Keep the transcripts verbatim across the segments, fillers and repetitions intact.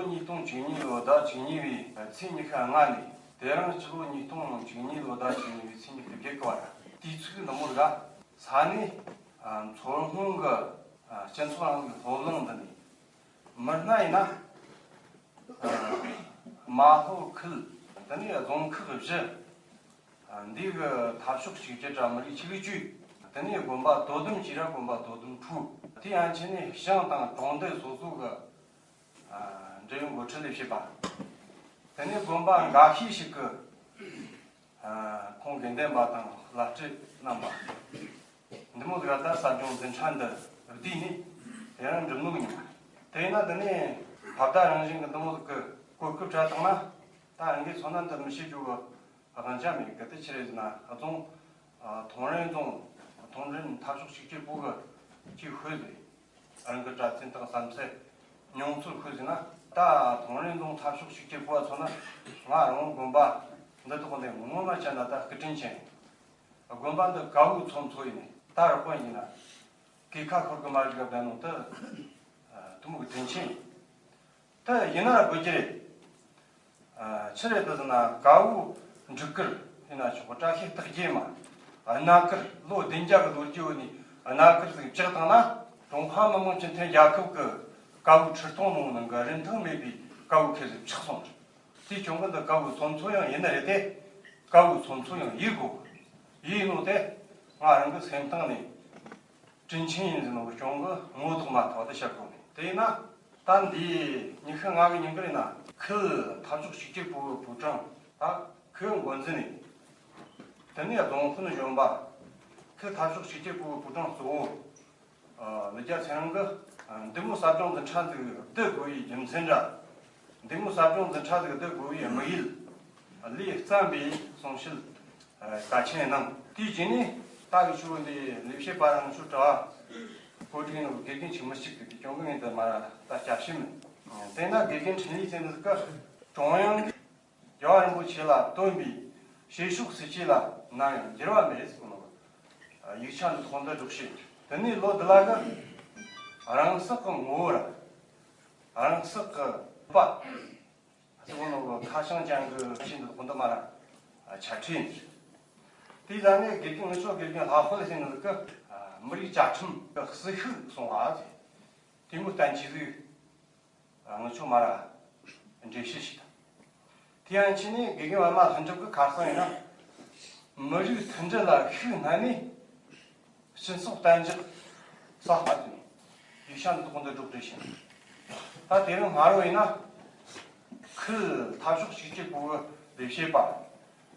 ཉིས་སྟོང་བཅུ་གཉིས་ལོའི་ཟླ་བཅུ་གཉིས་པའི་ཚེས་ཉི་ཤུ་ལྔ་ནས། དེ་རིང་སྤྱི་ལོ་ཉིས་སྟོང་བཅུ་གཉིས་ལོའི་ཟླ་བཅུ་གཉིས་པའི་ཚེས་ཉི་ཤུ་བརྒྱད་གི་བར། དུས་ཚིགས་འདི་མོ་རིགས་ས་གནས་ཨ་མཚོ་སྔོན་གྱི་ཨ་སྤྱི་ཚོགས་རིང་ལུགས་སློབ་གླིང་འདི་ནས། མི་སྣ་ཡིན་ན། ཨ་རྨ་ལྷོ་ཁུལ། དེ་ནས་རྫོང་ཁག་བཞི། ཨ་འདི་གི་འཐབ་ཕྱོགས་གཅིག་གྱུར་ར་མི་རིགས་ཆིག་སྒྲིལ་ཅུས། དེ་ནས་དགོན་པ་དོ་དམ་བྱས་ར་དགོན་པ་དོ་དམ་ཁྲུའུ། དེ་ཡན་ཆད་ནས་ཞིང་དང་གྲོང་རྡལ་སོ་སོ་གི་ཨ་འབྲེལ་ཡོད་འགོ་ཁྲིད་ལས་བྱེད་པ། དེ་ནས་དགོན་པ་འགའ་ཤས་ཤིག་གི་ཨ་ཁོང་དགེ་འདུན་པ་དང་བླ་སྤྲུལ་རྣམ་པ། འདི་མོ་ཟིག་ད་ཟབ་སྦྱོང་འཛིན་གྲྭ་འདི་བསྡུས་ནས་དེ་རིང་འགྲུབ་ནོ་གི་ཉིན་མ། དེས་ན་འདི་ནས་ཕ་བརྡ་རང་བཞིན་གི་འདི་མོ་ཟིག་གི་གོ་སྐབས་སྤྲད་བཏང་ན། ད་རང་གིས་མཚོན་ན་འདི་མི་ཤེས་རྒྱུ་གི་དབང་ཆ་མེད་གི། དེ་ཆི་རེད་ཟེར་ན། རྫོང་ཨ་ཐོང་རེན་རྫོང་ཐོང་རེན་འཐབ་ཕྱོགས་གཅིག་གྱུར་པུའུ་གི་ཅིག་ཤོད་ཟེར། རང་གི་གྲྭ་བཙུན་དང་བསམ་ཚུལ་མྱོང་ཚོར་ཤོད་ཟེར་ན། ད་ཐོང་རེན་རྫོང་འཐབ་ཕྱོགས་གཅིག་གྱུར་པུའུ་མཚོན་ན། ང་རང་དགོན་པ་འདི་ཐོག་ནས་ངོ་མ་བྱས་ན་ད་སྐུ་དྲིན་ཆེན། དགོན་པ་འདི་གའུ་ཚོམ་ཚོ་ཡིན། ད་རོགས་པ་ཡིན་ན་གོས་ཁ་ཤོར་གི་མ་རེད་ག་བསྡད་ནོ་དེ་ཨ་དེ་མོ་གི་དྲིན་ཆེན་ཡིན། དེ་ཡིན་ན་ར་དགོས་རྒྱུ་རེད། ཨ་ཆི་རེད་ཟེར་ན། གའུ་འབྲུག་དཀར་ཡིན་ན་ཆོག་གི། བཀྲ་ཤིས་རྟགས་བརྒྱད་མ་གནའ་དཀར་ལོ་བདུན་བརྒྱ་གི་ལོ་རྒྱུས་ཡོད་ནི་གནའ་དཀར་ཟིག་བཅག་བཏང་ན། ཀྲུང་ཧྭ་མི་དམངས་སྤྱི་མཐུན་རྒྱལ་ཁབ་ཀྱི་གའུ་ཁྲི་སྟོང་ནང་ནང་གི་རིན་ཐང་མེད་པའི་གའུ་ཁེ་ཟིག་ཆག་སོང་། དེའི་རྐྱེན་གིས་འདི་གའུ་ཚོམ་ཚོ་ཡང་ཡིན་ནི་རེད་དེ། གའུ་ཚོམ་ཚོ་ཡང་ཡིན་དགོས། ཡིན་ནོ་དེ་ང་རང་གི་སེམས་གཏིང་ནས་དྲིན་ཆེན་ཡིན་ཟེར་ནོ་གི་རྐྱེན་གིས་ངོ་ཐོག་མ་ཐོག་དེ་བཤད་དགོས་ནི། དེས་ན་ད་འདི་ཉི་ཤུ་ལྔ་གི་ཉིན་དཀར་ཡིན་ན། ཁུལ་འཐབ་ཕྱོགས་གཅིག་གྱུར་པུའུ་པུའུ་ཀྲང་ད་ཁུལ་འགོ་འཛིན་ནས། དེ་ནས་རྫོང་དཔོན་གཞོན་པ། ཁུལ་འཐབ་ཕྱོགས་གཅིག་གྱུར་པུའུ་པུའུ་ཀྲང་གཙོ་བོ། ཨ་ལི་རྒྱལ་ཚེ་རིང་གིས་ཨ་འདི་མོ་ཟབ་སྦྱོང་འཛིན་གྲྭ་འདི་བསྡུ་དགོས་པའི་རྒྱུ་མཚན་ར། འདི་མོ་ཟབ་སྦྱོང་འཛིན་གྲྭ་འདི་བསྡུ་དགོས་པའི་དམིགས་ཡུལ། ལས་བརྩམས་པའི་གསུང་བཤད་ཨ་གལ་ཆེན་གནང་། དེའི་རྗེས་ནས་ད་གི་ཆུ་བོ་འདི་ལས་བྱེད་པ་རང་ཆོས་གྲྭ་བ་བཀོད་སྒྲིག་ནང་དགེ་རྒན་ཆི་མི་གཅིག་གི། དེ་རྐྱེན་གིས་ངས་འདི་མ་ད་སྐྱབས་ཞིབ་མིན། དེས་ན་དགེ་རྒན་འཕྲིན་ལས་ཟེར་ནི་ཟིག་གི་ཀྲུང་དབྱང་རྒྱལ་བ་རིན་པོ་ཆེ་ལ་བཏོན་པའི་བྱེད་ཕྱོགས་སྲིད་ཇུས་ལ་ནམ་ཡང་འགྱུར་བ་མེད་ཟེར་གོ་ནོ། ཡིག་ཆ་འདི་ཐོག་འདི་སྒྲོག་བྱེད། དེ་ནས་ལོ་འདི་ལ་གི་རང་སྲེག་གི་ངོ་བོ་ར། རང་སྲེག་གི་པ་ཟེར་གོ་ནོ་གི་ཁ་བྱང་ཅན་གི་ཆེད་འདི་ཐོག་འདི་མ་ར་ཆ་ཁྲིད་ཡིན། དེའི་ཟ་ནས་དགེ་རྒན་ངི་ཆོ་དགེ་རྒན་ལྷག་དཔལ་ཟེར་ནི་གི་མི་རིགས་བཅའ་ཁྲིམས་གི་ཟིལ་ཤུགས་སོང་བ་ཟེར། དེ་མོ་བསྟན་བཅོས་ཟིག་ངི་ཆོ་མ་ར་འགྲེལ་བཤད་བྱས། དེ་ཡན་ཆད་ནས་དགེ་རྒན་པད་མ་ལྷུན་གྲུབ་ཀྱི་ཁ་རྩང་ཡིན་ན། མི་རིགས་མཐུན་སྒྲིལ་ལ་ཤུགས་བསྣན་ནས་སྤྱི་ཚོགས་གཏན་འཇགས་གསར་པ་བཏོད་ནས་ཡིག་ཆ་འདི་ཐོག་འདི་སྒྲོག་སྒྲིག་བྱས། ད་དེ་རིང་སྔ་རོ་ཡིན་ན། ཁུལ་འཐབ་ཕྱོགས་གཅིག་གྱུར་པུའུ་ལས་བྱེད་པ་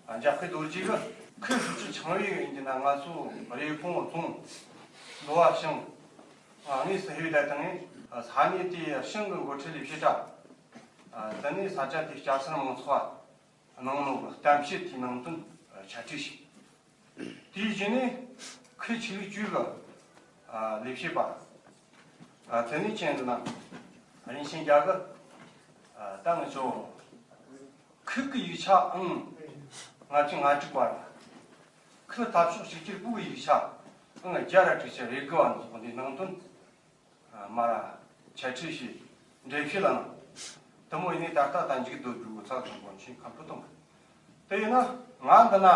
འཇམ་དཔལ་རྡོ་རྗེ་གིས། ཁུལ་ཧྲུའུ་ཅི་ཆིང་ཝེ་ཡིན་གྱི་ན། ང་ཚོ་རེབ་གོང་རྫོང་ལོ་བ་ཞིང་ཨ་དངོས་སུ་ཕེབས་བསྡད་བཏང་ངས། ས་གནས་དེའི་ཞིང་གི་འགོ་ཁྲིད་ལས་བྱེད་གྲྭ། ཨ་དེ་ནས་ས་ཆ་དེའི་སྐྱ་སེར་མང་ཚོགས་གནང་ནོ་གི་གཏམ་བཤད་དེའི་ནང་དོན་ཆ་ཁྲིད་བྱས། དེའི་རྗེས་ནས་ཁུལ་ཆོས་ལུགས་ཅུས་ཀྱི་ཨ་ལས་བྱེད་པ། ཨ་དེ་ནས་ཅན་དུ་ན་རིན་ཆེན་རྒྱལ་གྱིས། ཨ་ད་ང་ཚོ་ཁུལ་གྱི་ཡིག་ཆ་ཨང་ལྔ་བཅུ་ང་དྲུག་པ་ར། ཁུལ་འཐབ་ཕྱོགས་གཅིག་གྱུར་པུའུ་ཡིག་ཆ་ཨང་བརྒྱ་ར་དྲུག་ཅུ་རེ་དགུ་བ་འཛོགས་འདིའི་ནང་དོན་མ་ར་ཆ་ཁྲིད་བྱས། འགྲེལ་བཤད་ལ་གནང་། དེ་མོ་ཡིན་ནས་ད་ལྟ་ད་མཇུག་བསྡུ་རྒྱུ་ཚགས་ཚུད་པོ་ཆེན་ཁམས་པོ་གཏོང་གི། དེ་ཡིན་ན་ང་འདི་ན་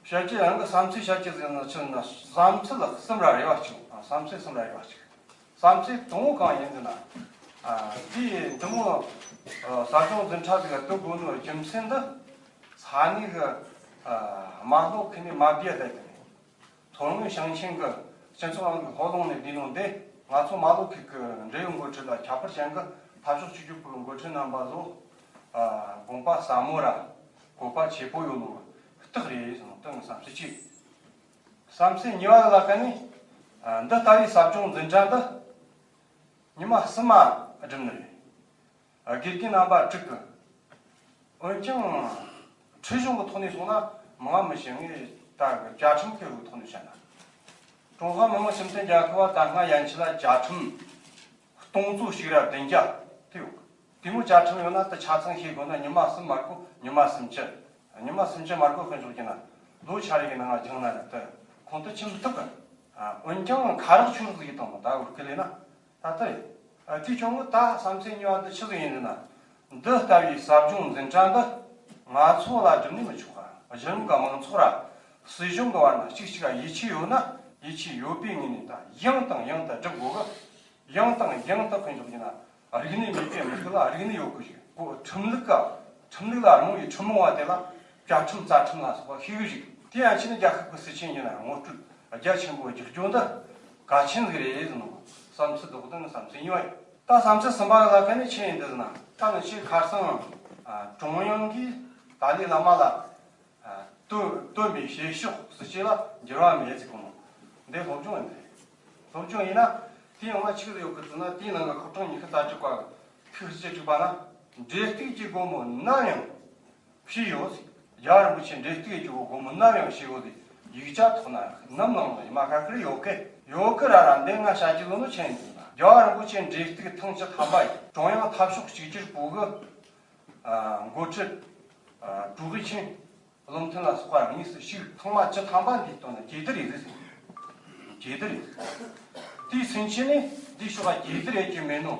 བཤད་རྒྱུ། རང་གི་བསམ་ཚུལ་བཤད་རྒྱུ་ཟེར་ན་ཆི་ན། བསམ་ཚུལ་གསུམ་ར་རེ་བ་གཅིག། ཨ་བསམ་ཚུལ་གསུམ་ར་རེ་བ་གཅིག། བསམ་ཚུལ་དང་པོ་གང་ཡིན་ཟེར་ན། ཨ་དེའི་འདི་མོ་ཨ་ཟབ་སྦྱོང་འཛིན་གྲྭ་ཟིག་ག་བསྡུ་དགོས་ནོ་རྒྱུ་མཚན་འདི། ས་གནས་གི་ཨ་རྨ་ལྷོ་ཁུལ་ནས་མ་བསྡུས་བསྡད་གི་ནས། མཚོ་སྔོན་ཞིང་ཆེན་གྱི་སྤྱི་ཚོགས་རིང་ལུགས་སློབ་གླིང་ནས་བསྡུས་ནོ་འདི། ང་ཚོ་རྨ་ལྷོ་ཁུལ་གྱི་འབྲེལ་ཡོད་འགོ་ཁྲིད་ལ་ཁྱད་པར་ཅན་གྱི་འཐབ་ཕྱོགས་གཅིག་གྱུར་པུའུ་འགོ་ཁྲིད་རྣམ་པ་ལོ། ཨ་དགོངས་པ་ཟབ་མོ་ར་གོ་བ་ཆེ་པོ་ཡོད་ནོ་རྟགས་རེད་ཟེར་ནོ་དེ་ངའི་བསམ་ཚུལ་གཅིག། བསམ་ཚུལ་གཉིས་པ་ལ་ཁ་ནས། ཨ་འདི་ལྟ་བུའི་ཟབ་སྦྱོང་འཛིན་གྲྭ་འདི་ཉི་མ་གསུམ་མ་བསྒྲུབས་ནི་རེད། དགེ་རྒན་རྣམ་པ་དྲུག་གི། འོན་ཀྱང་ཁྲིད་གཞུང་གི་ཐོག་ནས་སོང་ན་མང་མི་ཤེས། ངས་ད་གི་བཅའ་ཁྲིམས་ཁེ་རུ་ཐོག་ནས་བཤད་ན། ཀྲུང་ཧྭ་མི་དམངས་སྤྱི་མཐུན་རྒྱལ་ཁབ་བ་ད་སྔ་ཡན་ཆད་ལ་བཅའ་ཁྲིམས་སྟོང་ཚོ་ཞིག་ར་བདུན་བརྒྱ་དེ་ཡོད་གི། དེ་མོ་བཅའ་ཁྲིམས་ཡོད་ན་དེ་ཆ་ཚང་ཤེས་དགོས་ན་ཉི་མ་གསུམ་མ་དགོས། ཉི་མ་སུམ་ཅུ། ཉི་མ་སུམ་ཅུ་མ་དགོས། དཔེ་འཇོག་རྒྱུ་ན་ལོ་ཆ་རེ་གི་ནང་ང་སྦྱངས་ན་ར་དེ་ཁོང་དུ་ཆུད་མི་ཐུབ་གི། ཨ་འོན་ཀྱང་ཁ་རག་ཆོས་རག་ཟིག་ཡིན་དང་མོ་ད་བོར་སྐུ་ལས་ན། ད་ལྟ་ཡིན། ཨ། དེ་བྱུང་ངོ་། ད་བསམ་ཚུལ་གཉིས་པ་འདི་ཆི་ཟིག་ཡིན་ཟེར་ན། འདི་ལྟ་བུའི་ཟབ་སྦྱོང་འཛིན་གྲྭ་འདི་ང་ཚོ་ལ་སྒྲུབ་ནས་མི་ཆོག་ག་གཞི་རིམ་གི་མང་ཚོགས་ར་སྲིད་གཞུང་གི་བར་ན་གཅིག་གཅིག་ག་ཡིད་ཆེས་ཡོད་ན། ཡིད་ཆེས་ཡོད་པའི་ངོས་ནས་ད་ཡང་དང་ཡང་དུ་སྒྲུབ་དགོས་གི། ཡང་དང་ཡང་དུ། དཔེ་འཇོག་རྒྱུ་ན། རིག་གནས་མེད་པའི་མི་ཞིག་ལ་རིག་གནས་ཡོད་དགོས་ཤིག་གོ། ཁྲིམས་ལུགས་ཀ་ཁྲིམས་ལུགས་ལ་རང་བའི་ཁྲིམས་མང་བ་དེ་ལ་བཅའ་ཁྲིམས་རྩ་ཁྲིམས་ལ་སོགས་པ་ཤེས་གི་ཞིག་དེ་ཡང་ཕྱིན་ནས་རྒྱལ་ཁབ་ཀྱི་སྲིད་ཆེན་ཡིན་ན་ངོ་སྤྲོད་རྒྱ་ཆེན་པོ་རྒྱག་རྒྱུ་འདི་གལ་ཆེན་ཟིག་རེད་ཟེར་ནོ། བསམ་ཚུལ་ལྡོག་ལྡོག་ནི་བསམ་ཚུལ་གཉིས་པ་ཡིན། ད་བསམ་ཚུལ་གསུམ་པ་ལ་ཁ་ནས་ཆི་ཡིན་འདི་ཟེར་ན། ད་ནི་ཆེས་ཁ་སང་ཨ་ཀྲུང་དབྱང་གིས་ཏཱ་ལའི་བླ་མ་ལ་ཨ་བཏོན་བཏོན་པའི་བྱེད་ཕྱོགས་སྲིད་ཇུས་ལ་འགྱུར་བ་མེད་ཟེར་གོ་ནོ། འདི་སློབ་སྦྱོང་ཡིན་ཏེ། སློབ་སྦྱོང་ཡིན་ན་དེའི་ནང་ན་ཆི་ཟིག་ཡོད་གི་ཟེར་ན། དེའི་ནང་གི་ཤོག་གྲངས་ཉི་ཤུ་རྩ་དྲུག་པ་ཐིག་བཅུ་དྲུག་པ་ན། འབྲེལ་གཏུག་གི་སྒོ་མོ་ནམ་ཡང་ཕྱེས་ཡོད་ཟེར། རྒྱལ་བ་རིན་པོ་ཆེ་འབྲེལ་གཏུག་གི་སྒོ་མོ་ནམ་ཡང་ཕྱེས་ཡོད་ཟེར། ཡིག་ཆ་ཐོག་ན་ནམ་ནང་ན་ཡི་མ་ཁ་ཁར་ཡོད་གི། ཡོད་གི་ར་ར། འདི་ང་བཤད་རྒྱུ་ལོ་ནི་ཆི་ཡིན་ཟེར་ན། རྒྱལ་བ་རིན་པོ་ཆེ་འབྲེལ་གཏུག་ཐེངས་བཅུ་ཐམ་པ་ཡིན། ཀྲུང་དབྱང་འཐབ་ཕྱོགས་གཅིག་གྱུར་པུའུ་གི་ཨ་འགོ་ཁྲིད་ཨ་ཀྲུའུ་ཝེ་ཆིང་། བློ་མཐུན་ལ་སོགས་པ་དངོས་སུ་ཞུགས། ཐེངས་མ་བཅུ་ཐམ་པ་འདིའི་སྟེང་ན་གྲོས་བསྡུར་ཡེད་ཟེར། གྲོས་བསྡུར་ཡེད། དེའི་ཚུན་ཆད་ནས་འདིའི་ཕྱོགས་ལ་གྲོས་བསྡུར་ཡེད་རྒྱུ་མེད་ནོ།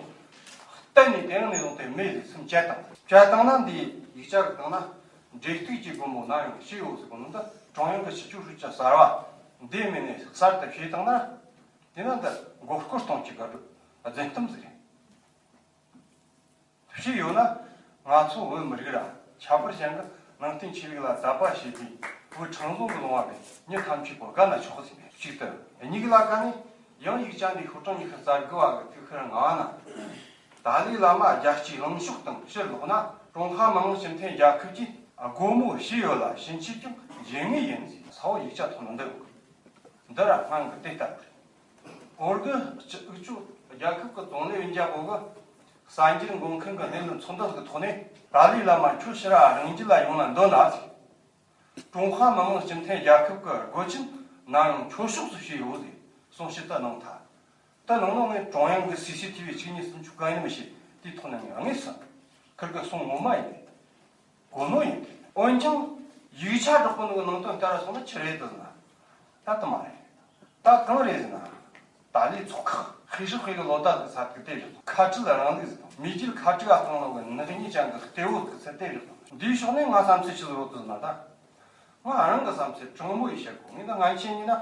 གཏན་ནས་དེ་རིང་ནས་བཟུང་སྟེ་མེད་ཟེར་སེམས་བཅད་བཏང་། བཅད་བཏང་ན་འདིའི་ཡིག་ཆ་གི་སྟེང་ན་འབྲེལ་གཏུག་གི་སྒོ་མོ་ནམ་ཡང་ཕྱེས་ཡོད་ཟེར་གོ་ནོ་འདི། ཀྲུང་དབྱང་གི་སྤྱི་ཁྱབ་ཧྲུའུ་ཅི་གསར་བ་འདི་མིན་ནས་གསར་དུ་བྱས་བཏང་ན། དེ་ན་འདི་མགོ་སྐོར་གཏོང་རྒྱུ་གི་རྫུན་གཏམ་ཟིག་རེད། ཞིག་ཡོད་ན། ང་ཚོ་བོད་མི་རིགས་ར་ཁྱད་པར་ཅན་གྱི་ནང་བསྟན་ཆོས་ལུགས་ལ་དད་པ་བྱེད་པའི་བོད་ཁྲིམས་བཟང་གི་ལུང་བ་བས་མྱི་ཐམས་ཅད་པོ་དགའ་ན་ཆོག་ཟེར་ནས། གཅིག་ཏུ། གཉིས་ཀ་ལ་ཁ་ནས་ཡང་ཡིག་ཆ་འདི་ཤོག་གྲངས་ཉི་ཤུ་རྩ་དགུ་བ་གི་ཐིག་ཤར་ལྔ་བ་ན། ཏཱ་ལའི་བླ་མ་རྒྱལ་སྤྱིའི་གླེང་ཕྱོགས་དང་ཕྱིར་ལོག་ན། ཀྲུང་ཧྭ་མི་དམངས་སྤྱི་མཐུན་རྒྱལ་ཁབ་ཀྱིས་སྒོ་མོ་ཕྱེས་ཡོད་ལ། ཕྱིན་ཆད་ཀྱང་འབྱེད་ངེས་ཡིན་ཟེར། ས་བོ་ཡིག་ཆ་ཐོག་ན་འདི་ཡོད། འདི་ར་སྔོན་གི་དེ་ལྟ་བུ་རེད། འོ་གི་སྤྱི་འུ་ཅོ་རྒྱལ་ཁབ་ཀྱི་ཙུང་ལི་ཡོན་ཅན་པོ་གི་གསར་འགྱུར་འགོད་མཁན་གྱི་གནས་ལུགས་ཚོགས་འདུ་ཟིག་གི་ཐོག་ནས། ཏཱ་ལའི་བླ་མ་ཁྱོད་ཕྱིར་ར་རང་རྒྱུད་ལ་ཡོང་ན་འདོད་ན་ཟེར། ཀྲུང་ཧྭ་མི་དམངས་སྤྱི་མཐུན་རྒྱལ་ཁབ་ཀྱི་སྒོ་ཆེན་ནམ་ཡང་ཁྱོད་ཕྱོགས་སུ་བྱས་ཡོད་ཟེར་གསུང་བཤད་དུ་གནང་ཐལ། དེ་གནང་ནོ་ངས་ཀྲུང་དབྱང་གི་སི་སི་ཐི་བི་གཅིག་གཉིས་གསུམ་བཅུ་གང་ཡིན་མི་ཤེས། དེའི་ཐོག་ནས་ངས་དངོས་སུ་ཁིར་གི་གསུང་ངོ་མ་ཡིན། གོ་ནོ་ཡིན། འོན་ཀྱང་ཡིག་ཆ་སྒྲོག་གོ་ནོ་གི་ནང་དོན་ལྟར་སོང་ན་ཆི་རེད་ཟེར་ན། ད་དེ་མ་རེད། ད་གང་རེད་ཟེར་ན། ཏཱ་ལའི་ཚོགས་ཁག་ཧྲི་ཧྲི་ཧྲི་གི་ལོ་ཟླ་གི་ས་ཐིག་དེ་རེད། ཁ་བྲལ་རིང་ལུགས་ཟེར། མེས་རྒྱལ་ཁ་བྲལ་ག་བཏང་ནོ་གི་ནག་ཉེས་ཅན་གི་གཏེ་བོ་གི་ཚད་དེ་རེད། འདིའི་ཕྱོགས་ནས་ང་བསམ་ཚུལ་ཆི་ཟིག་ཡོད་ཟེར་ན། ད་ང་རང་གི་བསམ་ཚུལ་དྲང་མོ་ཡིས་བཤད་གོ། ངས་ད་ང་ཆེ་ཉིད་ན་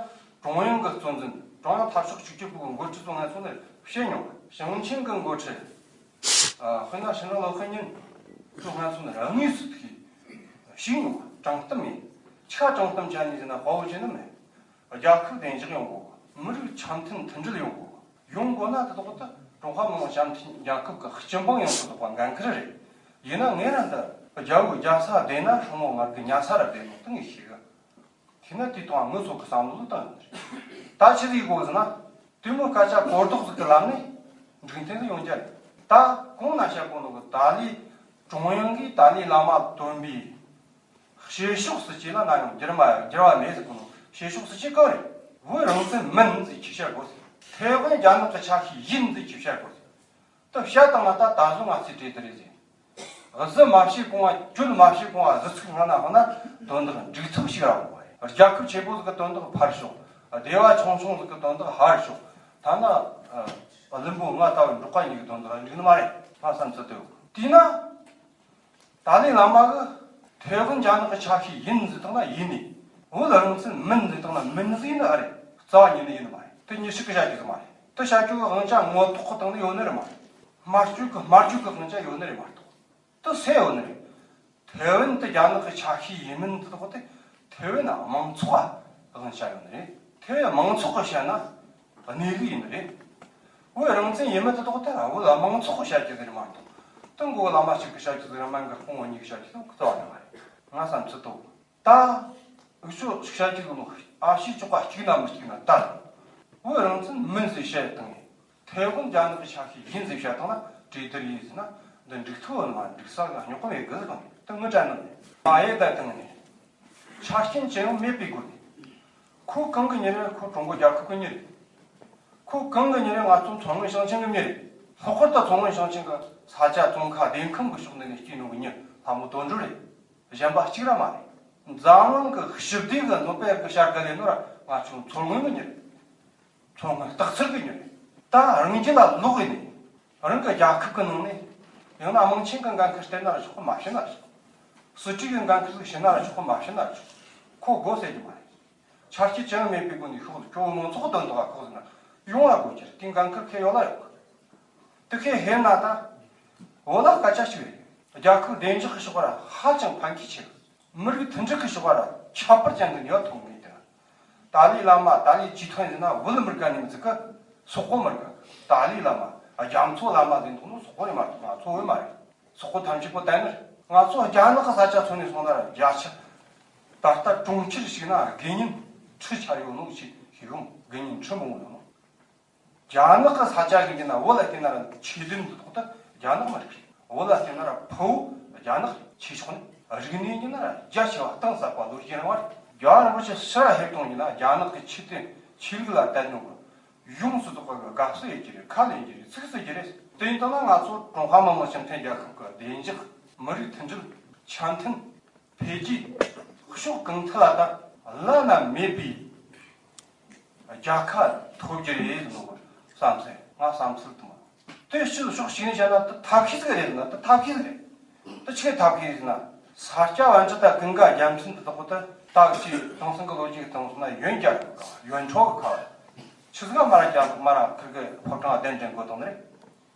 ཀྲུང་དབྱང་གི་གཙོ་འཛིན། ཀྲུང་དབྱང་འཐབ་ཕྱོགས་གཅིག་གྱུར་པུའུ་གི་འགོ་ཁྲིད་ཚོ་ང་ཚོ་ནས་བཤད་མྱོང་། ཞིང་ཆེན་གི་འགོ་ཁྲིད། ཨ། དཔེར་ན་ཕྱི་ནང་ལོགས་ཀྱི་མྱི་ཚོ་ང་ཚོ་ནས་དངོས་སུ་ཐུག་གིས་ཞུས་མྱོང་། དྲང་གཏམ་ཡིན། ཆ་དྲང་གཏམ་ཆ་ནས་ཟེར་ན་དཔའ་བོ་བྱས་ནི་མེད། རྒྱལ་ཁབ་བདེ་འཇགས་ཡོང་དགོས། མི་རིགས་འཆམ་མཐུན་མཐུན་སྒྲིལ་ཡོང་དགོས། ཡོང་དགོས་ན་དེ་ཐོག་ཏུ་ཀྲུང་ཧྭ་མི་དམངས་འཆམ་མཐུན་རྒྱལ་ཁབ་ཀྱི་སྤྱི་འབངས་ཡོངས་སུ་རྫོགས་པ་འགན་ཁུར་རེད། ཡིན་ན་ངས་རང་འདི་རྒྱལ་བོ་རྒྱལ་ས་བདེ་ན་སྲིང་མོ་ངར་གི་ཉལ་ས་ར་བདེ་ནོ་དེ་ངས་ཤེས་གི། དེས་ན་དེའི་ཐོག་ངུ་ཚོ་གི་བསམ་བློ་བཏང་ཡོད་རེད། ད་ཆི་ཟིག་དགོས་ཟེར་ན། དེ་མོ་སྐད་ཆ་གོ་ལྡོག་ཟིག་གི་ལམ་ནས་འགྲིག་མཐུན་ཟིག་ཡོང་རྒྱུ་རེད། ད་གོང་ན་བཤད་གོ་ནོ་གི་ཏཱ་ལའི། ཀྲུང་དབྱང་གིས་ཏཱ་ལའི་བླ་མ་བཏོན་པའི་བྱེད་ཕྱོགས་སྲིད་ཇུས་ལ་ནམ་ཡང་འགྱུར་མ་འགྱུར་བ་མེད་ཟེར་གོ་ནོ། བྱེད་ཕྱོགས་སྲིད་ཇུས་གང་རེད། བོད་རང་བཙན་མིན་ཟེར་ཁྱོས་བཤད་དགོས་ཟེར། ཐའེ་ཝན་རྒྱ་ནག་གི་ཆ་ཤས་ཡིན་ཟེར་ཁྱོས་བཤད་དགོས་ཟེར། དེ་བཤད་བཏང་ན་ད་ད་གཟོད་ང་ཚོས་གྲོས་བསྡུར་རེད་ཟེར། གཟི་མ་བྱས་གོང་བ་གྱོད་མ་བྱས་གོང་བ་གཟི་ཚིག་སྔ་ན་འཕངས་ན་དོན་དག་འགྲིག་ཐབས་ཤིག་ར་ཡོང་བ་རེད། རྒྱལ་ཁབ་ཆེ་པོ་ཟིག་གི་དོན་དག་ཕར་ཞོག། སྡེ་བ་ཆུང་ཆུང་ཟིག་གི་དོན་དག་ཕར་ཞོག། ཐ་ན་ཨ་བླུན་པོ་ང་ལྟ་བུ་འབྲོག་པ་ཉིད་ཀྱི་དོན་དག་འགྲིག་ནི་མ་རེད། ང་བསམ་ཚུལ་དེ་ཡོད། དེས་ན། ཏཱ་ལའི་བླ་མ་གིས་ཐའེ་ཝན་རྒྱ་ནག་གི་ཆ་ཤས་ཡིན་ཟེར་བཏང་ན་ཡིན་ནི། བོད་རང་བཙན་མིན་ཟེར་བཏང་ན་མིན་ཟེར་ནི་ཨེ་རེད། རྩ་བ་ཉིད་ནས་ཡིན་ནི་མ་རེད། དེ་མྱི་ཞིག་གིས་བཤད་རྒྱུ་ཟིག་མ་རེད། དེ་བཤད་རྒྱུ་གི་དབང་ཆ་ངོ་ཐོག་གི་སྟེང་ནས་ཡོད་ནི་རེད་མ་རེད། སྨྲ་བརྗོད་གི་སྨྲ་བརྗོད་གི་དབང་ཆ་ཡོད་ནི་རེད་མ་གཏོགས། དེ་སུ་ཡོད་ནི་རེད། ཐའེ་ཝན་དེ་རྒྱ་ནག་གི་ཆ་ཤས་ཡིན་མིན་དེ་དག་དེ་ཐའེ་ཝན་དམངས་ཚོགས་ལ་དབང་ཆ་ཡོད་ནི་རེད། ཐའེ་ཝན་དམངས་ཚོགས་གིས་བཤད་ན་གནས་ལུགས་ཡིན་ནི་རེད། བོད་རང་བཙན་ཡིན་མིན་དེ་དག་དེ་བོད་དམངས་ཚོགས་གིས་བཤད་རྒྱུ་ཟིག་རེད་མ་གཏོགས། དེ་མགོ་བོ་བླ་མ་གཅིག་གིས་བཤད་རྒྱུ་ཟིག་རེད། སྨན་གི་སྤུན་བོ་གཉིས་ཀྱིས་བཤད་རྒྱུ་ཟིག་རྩ་བ་ནས་མ་རེད། ང་བསམ་ཚུལ་དེ། ད་འུ་ཆོ་ཞིག་བཤད་རྒྱུ་ཟིག་ནོ། ཨ་ཕྱི་ཕྱོགས་པ་གཅིག་ན་མི་གཅིག་ན་ད་བོད་རང་བཙན་མིན་ཟེར་བཤད་བཏང་ངས། ཐའེ་ཝན་རྒྱ་ནག་གི་ཆ་ཤས་ཡིན་ཟེར་བཤད་བཏང་ན་གྲོས་བསྡུར་ཡིན་ཟེར་ན་འདི་འགྲིག་ཐུབ་ནི་མ་འགྲིག་ས་གི་རྙོག་ག་མེད་གི་ཟེར་གི། དེ་ངི་དྲན་ནི་མེད། མ་ཡེ་ད་བཏང་ནས་ཆ་རྐྱེན་ཅི་ཡང་མེད་པའི་སྒོ་ནས། ཁོ་གང་གི་མྱི་རེད། ཁོ་ཀྲུང་གོ་རྒྱལ་ཁབ་གི་མྱི་རེད། ཁོ་གང་གི་མྱི་རེད། ང་ཚོ་མཚོ་སྔོན་ཞིང་ཆེན་གི་མྱི་རེད། ལྷག་པར་དུ་མཚོ་སྔོན་ཞིང་ཆེན་གི་ས་ཆ་ཙོང་ཁ་སྡེ་ཁམས་གི་ཕྱོགས་འདི་ནས་སྐྱེས་ནོ་གི་མྱི་ལྷ་མོ་དོན་གྲུབ་རེད། གཞན་པ་གཅིག་ར་མ་རེད། འཛམ་གླིང་གི་ཞི་བདེ་གི་ནོ་བེལ་གི་བྱ་དགའ་ལེན་ནོ་ར་ང་ཚོ་མཚོ་སྔོན་གི་མྱི་རེད། མཚོ་སྔོན་སྟག་འཚེར་གི་མྱི་རེད། ད་རང་རྒྱུད་ལ་ལོག་ཡིན་ནས། རང་གི་རྒྱལ་ཁབ་ཀྱི་ནང་ནས་ཡང་ན་དམངས་ཆེན་གྱི་འགན་ཁུར་སྟེར་ན་ར་ཆོག་གི། མ་བྱིན་ན་ར་ཆོག། སྲིད་གྲོས་ཀྱི་འགན་ཁུར་ཟིག་བྱིན་ན་ར་ཆོག་གི། མ་བྱིན་ན་ར་ཆོག། ཁོ་དགོས་ཟེར་གྱི་མ་རེད། ཆ་རྐྱེན་ཅི་ཡང་མེད་པའི་སྒོ་ནས་ཤོག་ཟེར། ཁྱོད་མང་ཚོགས་དོན་དག་ཁོག་ཟེར་ན་ཡོང་ལ་དགོས་ཀྱི་རེད། དེའི་འགན་ཁུར་ཁེ་ཡོད་ལ་ཡོད་གི། དེ་ཁེ་ཧེ་ན་ད་བོད་ལ་སྐད་ཆ་ཞིག་རེད། རྒྱལ་ཁབ་བདེ་འཇགས་ཀྱི་ཕྱོགས་ར་ཧ་ཅང་ཕན་ཁེ་ཆེ་གི། མི་རིགས་མཐུན་སྒྲིལ་གྱི་ཕྱོགས་ར་ཁྱད་པར་ཅན་གྱི་ནུས་པ་ཐོན་ངེས་དེ། ཏཱ་ལའི་བླ་མ་ཏཱ་ལའི་ཇུས་ཐོན་ཟེར་ན་བོད་མི་རིགས་ནས་མི་ཚིག་གི། སོག་པོ་མི་རིགས། ཏཱ་ལའི་བླ་མ་རྒྱ་མཚོ་བླ་མ་ཟེར་མདོག་ནོ་སོག་པོ་རེད་མ་གཏོགས་ང་ཚོ་བོད་མ་རེད། སོག་པོ་ཐམས་ཅད་པོ་བསྟན་ནི་རེད། ང་ཚོ་རྒྱ་ནག་གི་ས་ཆ་ཚོ་ནས་སོང་ན་ར་བརྒྱ་ཆ་ད་ལྟ་གྲོང་ཁྱེར་ཞིག་ན་དགེ་བསྙེན་ཁྲི་ཆ་ཡོད་ནོ་ཞིག་ཞིག་ཡོང་། དགེ་བསྙེན་ཁྲི་མང་བོ་ཡོད་ནོ། རྒྱ་ནག་གི་ས་ཆ་ཞིག་ཡིན་ན་བོད་ལ་བལྟས་ན་ར་ཆོས་ལྡན་དེ་ཐོག་ཏུ་རྒྱ་ནག་མི་རིགས་རེད། བོད་ལ་བལྟས་ན་ར་ཕུ་བོ་རྒྱ་ནག་རེད། ཆོས་ཕྱོགས་ནས་རིག་གནས་ཡིན་ན་ར་རྒྱ་ཆེ་བ་གཏིང་ཟབ་པ་ལོ་རྒྱུས་རིང་བ་རེད། རྒྱལ་བ་རིན་པོ་ཆེ་ཕྱིར་ཧེ་གཏོང་ཡིན་ན་རྒྱ་ནག་གི་ཆོས་དང་ཆོས་ལུགས་ལ་དད་ནོ་གི། ཡོངས་སུ་རྫོགས་པ་གི་དགའ་བསུ་ཡེད་རྒྱུ་རེད། ཁ་ལེན་རྒྱུ་རེད། ཚིག་གསོལ་རྒྱུ་རེད། དེ་ཡིན་དང་ན་ང་ཚོ་ཀྲུང་ཧྭ་མི་དམངས་སྤྱི་མཐུན་རྒྱལ་ཁབ་ཀྱི་བདེ་འཇགས། མི་རིགས་མཐུན་སྒྲིལ། འཆམ་མཐུན། འཕེལ་རྒྱས། ཕྱོགས་གང་ཐད་ལ་ད་བླ་ན་མེད་པའི་རྒྱལ་ཁ་ཐོབ་རྒྱུ་རེད་ཟེར་ནོ་བསམ་སོང་། ང་བསམ་ཚུལ་དུ་མ། དེ་ཕྱི་ཕྱོགས་གཅིག་ནས་བཤད་ན་དེ་ཐབས་ཤེས་ཟིག་རེད་ན། དེ་ཐབས་ཤེས་ཟིག་རེད། དེ་ཆི་ཐབས་ཤེས་ཟེར་ན། ས་སྐྱ་པཎ་ཆེན་དང་ཀུན་དགའ་རྒྱལ་མཚན་དེ་དག་གོ་དེ་ད་ཅི་དེང་སང་གི་ལོ་རྒྱུས་སྟེང་སོང་ན་ཡོན་རྒྱལ་རབས་ཀྱི་སྐབས། ཡོན་ཁྲོ་གི་སྐབས། ཆི་ཟིག་མ་ར་རྒྱ་མ་ར་ཁིར་གི་ཕོ་བྲང་གདན་འདྲེན་དགོས་དང་ནི་རེད།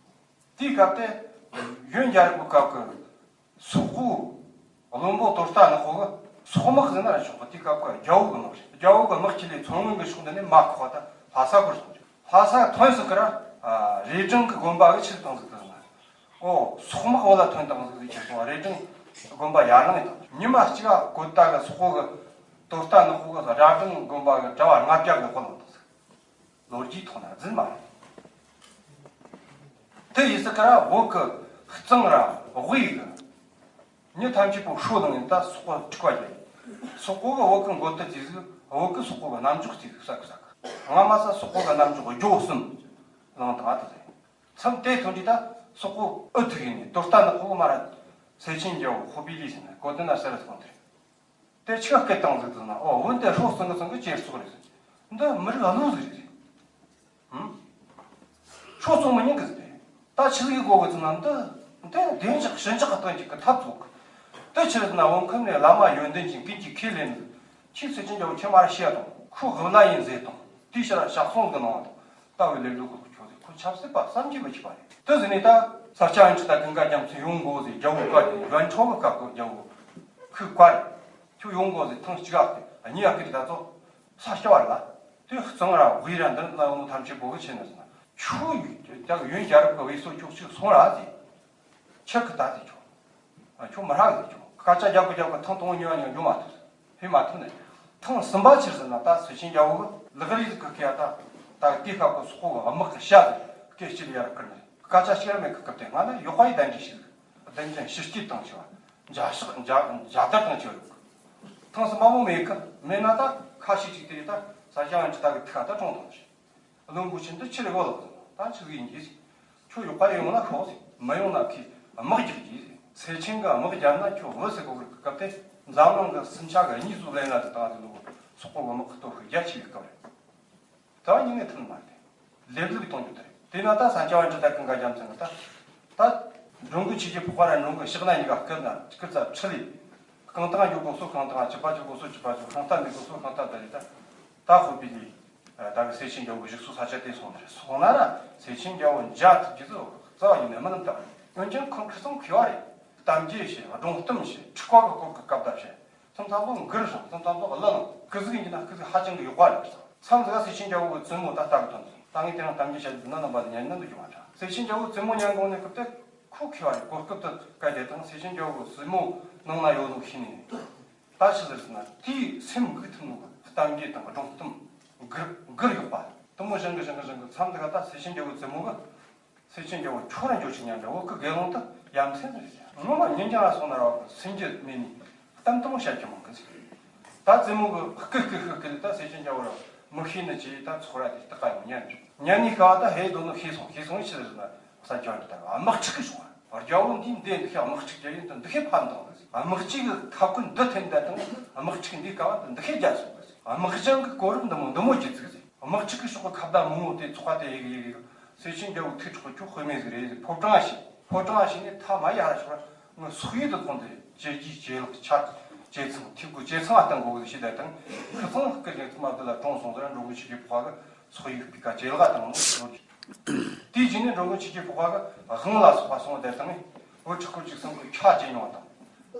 དེའི་སྐབས་དེ་ཡོན་རྒྱལ་རབས་ཀྱི་སྐབས་ཀྱི་སོག་པོ་བློན་པོ་དོ་རྟ་ནག་པོ་གི་སོག་དམག་ཟེར་ན་ར་ཆོག་གི། དེའི་སྐབས་ཀྱི་རྒྱལ་པོ་གི་དམག་རེད། རྒྱལ་པོ་གི་དམག་ཁྲིད་ལས་མཚོ་སྔོན་གྱི་ཕྱོགས་འདི་ནས་མར་ཁོག་ད་ལྷ་ས་སྐོར་སོང་རེད། ལྷ་ས་ཐོན་སོང་གི་ར། ཨ། རས་གྲོང་གི་དགོན་པ་གི་ཕྱིར་བཏང་ཟིག་དང་ན། ཨོ། སོག་དམག་བོད་ལ་ཐོན་བཏང་ཟིག་ཟིག་ཁྱེར་སོང་། རས་གྲོང་དགོན་པ་ཡར་ལངས་བཏང་། ཉི་མ་གཅིག་ག་གོ་ད་གི་སོག་པོ་གི་དོ་རྟ་ནག་པོ་གི་རས་གྲོང་དགོན་པ་གི་གྲྭ་བ་ལྔ་བརྒྱ་གི་དཔུང་བཏང་ཟིག། ལོ་རྒྱུས་ཐོག་ན་རྫུན་མ་རེད། དེ་ཡིན་ས་ཀ་ར་བོད་ཀྱི་གཙང་ར་དབུས་ཀྱི་མྱི་ཐམས་ཅད་པོ་ཤོ་ལངས་ཡིན། ད་སོག་པོ་འཁྲུག་པ་རྒྱག་ཡིན། སོག་པོ་གི་བོད་ཀྱི་མགོ་ཐོག་བརྩིས་ཟིག། བོད་ཀྱི་སོག་པོ་གི་རྣམ་འཇོག་བརྩིས་ཟིག། ས་ཀ་ས་ཀ། སྔ་མ་ས་སོག་པོ་གི་རྣམ་འཇོག་རྒྱུ་གསུམ་ལངས་དང་ཨ་ད་ཟེར། མཚམས་དེ་ཐོན་དུས་ད་སོག་པོ་ཨུ་ཐུག་ཡིན་ནས་དོ་རྟ་ནག་པོ་མ་ར་སེ་ཆེན་རྒྱལ་པོ་ཧོ་པི་ལི་ཟེར་ན་གོ་དེ་ན་ཟེར་ར་སོང་དེ། དེ་ཆི་ག་སྐད་བཏང་ཟིག་དུ་ན། ཨོ། བོད་འདི་ཧྲོ་གཙང་གི་གཙང་གི་ཅེར་སོག་རེད། འདི་མི་རིགས་ཨ་ལུ་ཟིག་རེད། ཧུམ། ཧྲོ་གཙང་མི་ཉན་གི་ཟིག་རེད། ད་ཆི་ཟིག་གི་གོ་གི་ཟིག་ན། འདི་འདི་བདེ་འཇགས་ཞི་འཇགས་གི་སྟེང་གི་གི་ཐབས་ཚུགས། དེ་ཆི་རེད་ཟེར་ན། བོད་ཁམས་ནས་བླ་མ་ཡོན་ཏན་ཅན་ཀུན་གྱིས་ཁས་ལེན་ཟིག། ཁྱེད་སེ་ཆེན་རྒྱལ་པོ་ཁྱེད་མ་ར་ཤི་ཡ་དང་། ཁོ་ཧུ་ལ་ཡིན་ཟེར་དང་། དེའི་ཕྱིར་ཞག་སོང་གི་ནང་དང་། ལྟ་བའི་ལེགས་ལུགས་ཀྱི་ཁྱོད་ཟེར། ཁོ་ཆབ་སྲིད་པ་བསམ་གྱིས་མི་ཁྱབ་པ་རེད། དེ་ཟིན་ནས་ད་ས་སྐྱ་པཎ་ཆེན་དང་ཀུན་དགའ་རྒྱལ་མཚན་ཡོང་དགོས་ཟེར། རྒྱལ་པོ་བཀའ་དེ་ཡོན་ཁྲོ་གི་སྐབས་ཀྱི་རྒྱལ་པོ་ཁུ་བཀའ་རེད། ཁྱོད་ཡོང་དགོས་ཟེར། ཐེངས་གཅིག་ཨ་ཁུ་གཉིས་ཨ་ཁུ་དེ་ད་ཚོ་ས་སྐྱ་པ་རེད་ལ། དེ་གཙང་ར་དབུས་ར་འདི་ལ་ཡོང་ཐམས་ཅད་བོད་གི་ཆེ་ནི་ཟེར་ན། ཁྱོད་ཡ་ཡོན་རྒྱལ་རབས་ཀྱི་བེ་སོ་ཅོག་ཅིག་སོང་ར་ཟེར། ཁྱེད་ཀྱི་ད་ཟེར་ཁྱོད། ཨ། ཁྱོད་མི་རག་ཟེར་ཁྱོད། སྐད་ཆ་རྒྱབ་གི་རྒྱབ་གི་ཐེངས་དང་པོ་གཉིས་པ་གཉིས་པ་འགྱོ་མ་ཐུབ་ཟེར། ཕེབས་མ་ཐུབ་ནས། ཐེངས་གསུམ་པ་ཕྱིར་ཟེར་ན། ད་སེ་ཆེན་རྒྱལ་པོ་གི་ལག་རིས་ཟིག་གི་ཁ་ད། ད་དེ་སྐབས་གི་སོག་པོ་གི་དམག་གི་ཤ་ཟིག་སྐད་ཅིག་ལ་ཡར་བསྐུར་ནས། སྐད་ཆ་བཤད་མེད་གི་སྐབས་དེ་ང་ན་ཡོག་པ་ཡི་གདན་འདྲེན་ཞིག། གདན་འདྲེན་ཕྱི་སྐྱིད་བཏང་ཆོག། མཇལ་ཕྱག་མཇལ་མཇལ་དར་བཏང་ཆོག་ཡོད་གི། ཐེངས་གསུམ་པ་མོ་མེད་གི། མེད་ན་ད་ཁ་ཤས་ཅིག་དེ་ད་ས་སྐྱ་པཎ་ཆེན་ད་གི་ཐུགས་ད་གྲོངས་བཏང་ཞིག། བློན་པོ་ཆེན་འདི་ཆི་རེད་གོ་ལགས། ད་ཆི་ཟིག་ཡིན་གྱི་ཟེར། ཁྱོད་ཡོག་པ་ཡོང་ན་ཤོག་ཟེར། མི་ཡོང་ན་ཁོས་དམག་རྒྱག་གྱི་ཟེར། སེ་ཆེན་གི་དམག་རྒྱབ་ན་ཁྱོད་བུད་ཟེར་གོ་གི་སྐབས་དེ། འཛམ་གླིང་གི་སུམ་ཆ་གི་གཉིས་སུ་ལེན་ན་ཟེར་བཏང་ཟེར་ནོ། སོག་པོ་གི་དམག་གི་སྟོབས་ཤུགས་རྒྱ་ཆེ་བའི་སྐབས་རེད། ད་ཉིན་ནས་ཐུན་མ་རེད། ལེབ་ལེབ་གཏོང་རྒྱུ་དེ་རེད། དེས་ན་ད་ས་སྐྱ་པཎ་ཆེན་དང་ཀུན་དགའ་རྒྱལ་མཚན་གི་ད། ད་འགྲོ་མགོན་ཆོས་རྒྱལ་ཕོ་ཁ་ར་འགྲོ་མགོན་ཕྱག་ན་གཉིས་ཀ་སྐུ་ན་སྐུ་ཚབ་ཁྲི་ལས། རྐང་ཐང་འགྱོ་དགོས་སོ་རྐང་ཐང་། ཆུ་པ་འགྱོ་དགོས་སོ་ཆུ་པ་འགྱོ། ཤིང་རྟ་འདེད་དགོས་སོ་ཤིང་རྟ་འདེད་རེད། ད་ད་ཧོ་པི་ལི། ད་གི་སེ་ཆེན་རྒྱལ་པོ་བཞུགས་སོ་ས་ཆ་དེ་སོང་ནི་རེད། སོང་ན་ར་སེ་ཆེན་རྒྱལ་པོ་མཇལ་ཐུབ་རྒྱུ་ཟིག་རྩ་བ་ཉིད་ནས་མིན་ནམ་ད། འོན་ཀྱང་ཁོང་ཁུ་སང་མཁས་པ་རེད། གཏམ་རྒྱུད་བཤད། སྒྲུང་གཏམ་བཤད། འཁྲུག་པ་གི་སྐོར་གི་སྐབས་བརྡ་བཤད། མཚམས་མཚམས་ལོ་འགུར་ཞིང་མཚམས་མཚམས་ལོ་གླུ་ལེན། སྐུ་གཟུགས་ཡིན་ན་སྐུ་གཟུགས་ཧ་ཅང་གི་ཡག་པ་རེད། མཚམས་འདི་ག་སེ་ཆེན་རྒྱལ་པོ་གི་བཙུན་མོ་ད་ལྟ་གི་དོན་དུ་ད་ངས་དེ་རིང་གཏམ་རྒྱུད་བཤད་རྒྱུ་ན་རྣམ་པ་ཉན་ནི་འདུག་རྒྱུ་མ་འདྲ། སེ་ཆེན་རྒྱལ་པོ་བཙུན་མོ་ཉན་དགོས་ནི་སྐབས་དེ་ཁོ་མཁས་པ་རེད། གོ་སྐབས་དེ་ག་དེ་དང་སེ་ཆེན་རྒྱལ་པོ་གི་བཙུན་མོ་ནང་ན་ཡོད་ནོ་ཤེས་ནས། ད་ཆི་ཟེར་ཟེར་ན། དེའི་སེམས་འགུག་ཐུབ་ནོ་གི་གཏམ་རྒྱུད་དང་སྒྲུང་གཏམ་འགུར་འགུར་ཡག་པ་དེ་མོ་བཞེངས་གི་བཞེངས་གི་བཞེངས་གི་མཚམས་འདི་ག་ད་སེ་ཆེན་རྒྱལ་པོ་བཙུན་མོ་གི། སེ་ཆེན་རྒྱལ་པོ་ཁྱོད་རང་འགྱོ་ཆོག་ཉན་འདྲ། བོད་གི་དགེ་སློང་དེ་ཡ་མཚན་རེད། ངོ་མ་ཉིན་རྒྱང་ལ་སོང་ན་ར་བ་གི་སེམས་རྒྱུད་མེད་ནས་གཏམ་དེ་མོ་བཤད་རྒྱུ་མང་གི་ཟེར། ད་བཙུན་མོ་གི་སྐུ་སྐུ་སྐུ་སྐུ་ལ་ད་སེ་ཆེན་རྒྱལ་པོ་ར་མི་ཤེས་ནི་ཅི། ད་ཚོགས་ར་དེ་ད་ག་ཡོང་ཉན་རྒྱུ། ཉན་ནི་ག་བ་ད་ཧེ་དོ་ནོ་ཤེས་སོང་། ཤེས་སོང་ཆི་ཟེར་ན། ས་ཆ་འདི་ད་དམག་འཁྲུག་གི་བྱུང་བ། རྒྱལ་པོ་འདིས་འདི་འདི་ཤ་དམག་འཁྲུག་རྒྱག་ཡིན་དུ་འདི་ཤ་ཕན་དང་། དམག་གཅིག་གི་ཁབ་ཀུན་འདི་འཐེན་ད་དང་དམག་འཁྲུག་འདི་ཀ་བ་འདི་ཤ་རྒྱག་སོང་གི། དམག་སྤྱང་གི་གོ་རིམ་འདི་མོ་འདི་མོ་བརྒྱུད་ཚིག་ཟིག། དམག་འཁྲུག་གི་ཕྱོགས་གི་ཁ་བརྡ་མང་བོ་དེ་ཚོགས་པ་དེ་ཡི་གི་ཡི་གི། སེ་ཆེན་རྒྱལ་པོ་ཐུགས་ཁྲོ་ཁྱོད་དཔེ་མེད་ཟིག་རེད། ཕོ་བྲང་ཞིག་ཕོ་བྲང་ཞིག་ནས་ཐ་མ་ཡར་ཕྱོགས་ངའི་སོག་ཡུལ་དུ་ཐོན་ཏེ་ཇེ་རྒྱས་ཇེ་ལེགས། ཆ་ཇེ་ཚང་། འཐུས་སྒོ་ཇེ་ཚང་ང་གཏང་དགོས་གི་ཞེས་བསྡད་དང་། ཁི་ཚང་སྐུ་ལས་ཐུ་མ་འདི་ལ་གྲོངས་སོང་ཟེར། འགྲོ་མགོན་ཆོས་རྒྱལ་ཕོ་ཁ་གི་སོག་ཡུལ་སྤུས་ཀ་ཇེ་ལེགས་བཏང་ནོ། དེའི་རྗེས་ནས་འགྲོ་མགོན་ཆོས་རྒྱལ་ཕོ་ཁ་གི་དབང་ལ་སོགས་པ་སོང་བསྡད་དང་། བོད་ཁྲི་སྐོར་ཅིག་གསུམ་གི་ཆ་ཇེ་ཉུང་བ་དང་།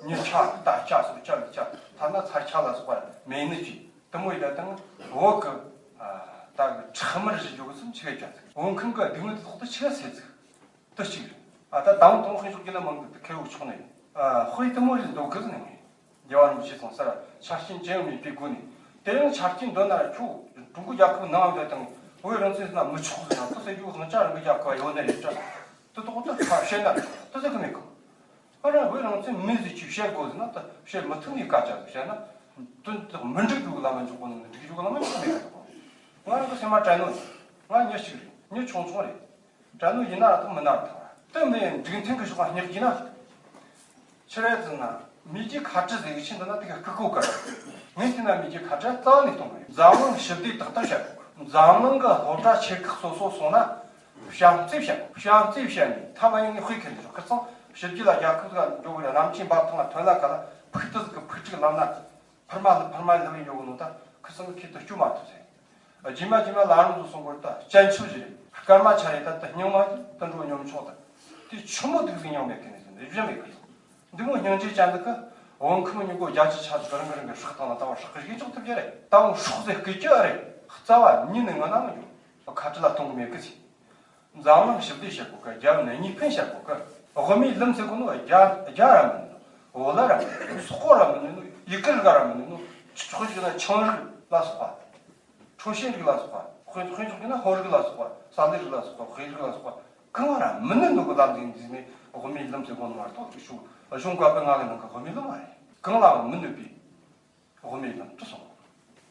མྱི་ཆ་རྟ་ཆ་སོགས་ཆ་ལུག་ཆ་ཐ་ན་ཚྭ་ཆ་ལ་སོགས་པ་མེད་ནི་ཅིག་དེ་མོ་ཡིན་ད་དང་། བོད་གི་ད་གི་ཁྲག་དམར་ཞིག་འཇོག་གི་སུམ་ཆི་ག་ཅག་ཚིག་འོང་ཁུངས་གི་སྡུག་བསྔལ་དེ་ཐོག་ཏུ་ཆི་ག་ཟེར་ཚིག་དེ་གཅིག་རེད། ཨ་ད་དང་དུང་ཤིང་ཤོག་གི་ལ་མང་གི་དེ་ཁེ་བོ་ཆོག་ནི་ཡིན། ཨ་དཔེ་དེ་མོ་རེད་འདུག་གི་ཟེར་ནས། རྒྱལ་བ་རིན་པོ་ཆེ་ཚང་སར་ཆ་རྐྱེན་ཅི་ཡང་མེད་པའི་སྒོ་ནས། དེ་ཡང་ཆ་རྐྱེན་འདོན་ན་ཁྱོད་ཀྲུང་གོ་རྒྱལ་ཁབ་ནང་ཡོད་དང་བོད་རང་བཙན་ཟེར་ན་མི་ཆོག་ཟེར་ན་དེ་ཟེར་རྒྱུ་དབང་ཆ་རང་གི་རྒྱལ་ཁབ་ཡོད་ནི་རེད་དྲ། དེ་ཐོག་ཏུ་ཁ་བཤད་ན་ཆོག་དེ་ཟེར་གི་མེད་གི། ང་རང་བོད་རང་བཙན་མེད་ཟེར་ཅིག་བཤད་དགོས་ཟེར་ན་ད་བཤད་མི་ཐུབ་ནི་སྐད་ཆ་ཟིག་བཤད་ན། དོན་དག་མི་འགྲིག་རྒྱུ་གི་ལམ་མ་འཇོག་གོ་ནི་འགྲིག་རྒྱུ་གི་ལམ་མ་འཇོག་མེད་གི། ང་རང་གི་སེམས་མ་དྲན་ནོ་ཡིན། ང་མྱི་གཅིག་རེད། མྱི་ཆུང་ཆུང་རེད། དྲན་ནོ་ཡིན་ན་ར་ཐུབ་མིན་ན་ར་ཐུབ་ར། དེ་མིན་འགྲིག་མཐུན་གི་ཕྱོགས་ལ་སྙེག་རྒྱུ་ན། ཆི་རེད་ཟེར་ན། མི་རྒྱུ་ཁ་བྲལ་ཟེར་གི་ཆི་འདི་ན་དེ་ག་སྐུ་གོ་ག་ར། ངས་བལྟས་ན་མི་རྒྱུ་ཁ་བྲལ་རྩ་བ་ནས་གཏོང་གི་མེད། འཛམ་གླིང་ཞི་བདེ་ཏག་ཏག་བྱ་དགོས། འཛམ་གླིང་གི་སློབ་གྲྭ་ཆེ་ཁག་སོ་སོ་སོང་ན། བྱམས་བརྩེ་བྱ་དགོས། བྱམས་བརྩེ་བྱ་ནས་ཐ་མ་ཡིན་ངས་དཔེ་ཁེལ་འདུག་ཁིར་ཚང་ཕྱི་རྒྱལ་ལ་རྒྱལ་ཁབ་ལ་འགྲོ་གི་རེད། གནམ་གྱི་འབབ་ཐང་ལ་ཐོན་ལ་ཁ་ལ་ཕུག་ཏུ་ཟིག་གི་ཕུག་ཅིག་ལམ་ན། ཕུར་མ་ལ་ཕུར་མ་ལ་ལྷུང་ཡོང་ནོ་ད་ཁིར་ཚང་གི་ཁྱེད་དུ་སྐྱོ་མ་ཐུབ་ཟེར། རྗེས་མ་རྗེས་མ་ལ་རང་དུ་སོང་བར་ད་སྤྱན་ཆབ་བཞི་རེད། སྐར་མ་ཆ་རེ་ད་ད་སྙིང་མ་དུད་འགྲོ་ཉམ་ཆུང་ད། དེ་ཆུ་མོ་དུག་ཟིག་མྱོང་མེད་མཁན་ནས་ཟིན་བཞི་མེད་གི། འདི་མོ་སྙིང་རྗེ་ཅན་འདི་གི་བོད་ཁམས་མྱི་མགོ་བརྒྱད་ཅུ་ཆ་ཟིག་རང་གི་རང་གི་སྲོག་བཏང་ལ་ད་བར་སྲོག་གི་ཞིག་ཅོག་ཐུབ་རྒྱུ་རེད། ད་བོ་སྲོག་ཟེར་སྐད་ཅི་ཨ་རེད། རྩ་བ་ཉིད་ནས་ངོ་ན་མི་འགྱུར། ཁ་བྲལ་ལ་གཏོང་གི་མེད་གི་ཟིན། འཛམ་གླིང་ཞི་བདེ་བྱེད་དགོས་གི། རྒྱལ་བ་ནི་གཉིས་ཕན་བྱེད་དགོས་གི། དབུ་མའི་ལམ་ཟེར་གོ་ནོ་རྒྱ་རྒྱ་ར་མིན་ནོ། བོད་ལ་ར་མིན་ནོ། སོག་པོ་ར་མིན་ནོ། ཡི་གེ་རིགས་ར་མིན་ནོ། ཆོས་ཅིག་ན་ཆིངས་རིགས་ལ་སོགས་པ། ཁྲོ་ཤན་རིགས་ལ་སོགས་པ། དཔེ་དཔེ་ཆོག་གི་ན་ཧོར་རིགས་ལ་སོགས་པ། ས་ལེ་རིགས་ལ་སོགས་པ། དཔེ་རིགས་ལ་སོགས་པ། གང་ར་མིན་ནི་འདུག་གི། ལམ་འདི་འདི་ནས་དབུ་མའི་ལམ་ཟེར་གོ་ནོ་མ་གཏོགས་ཤོག་གཞུང་བཀའ་པོད་ལྔ་གི་ནང་གི་དབུ་མའི་ལམ་མ་རེད། གང་ལའང་མི་གནོད་པའི་དབུ་མའི་ལམ་དུ་སོང་།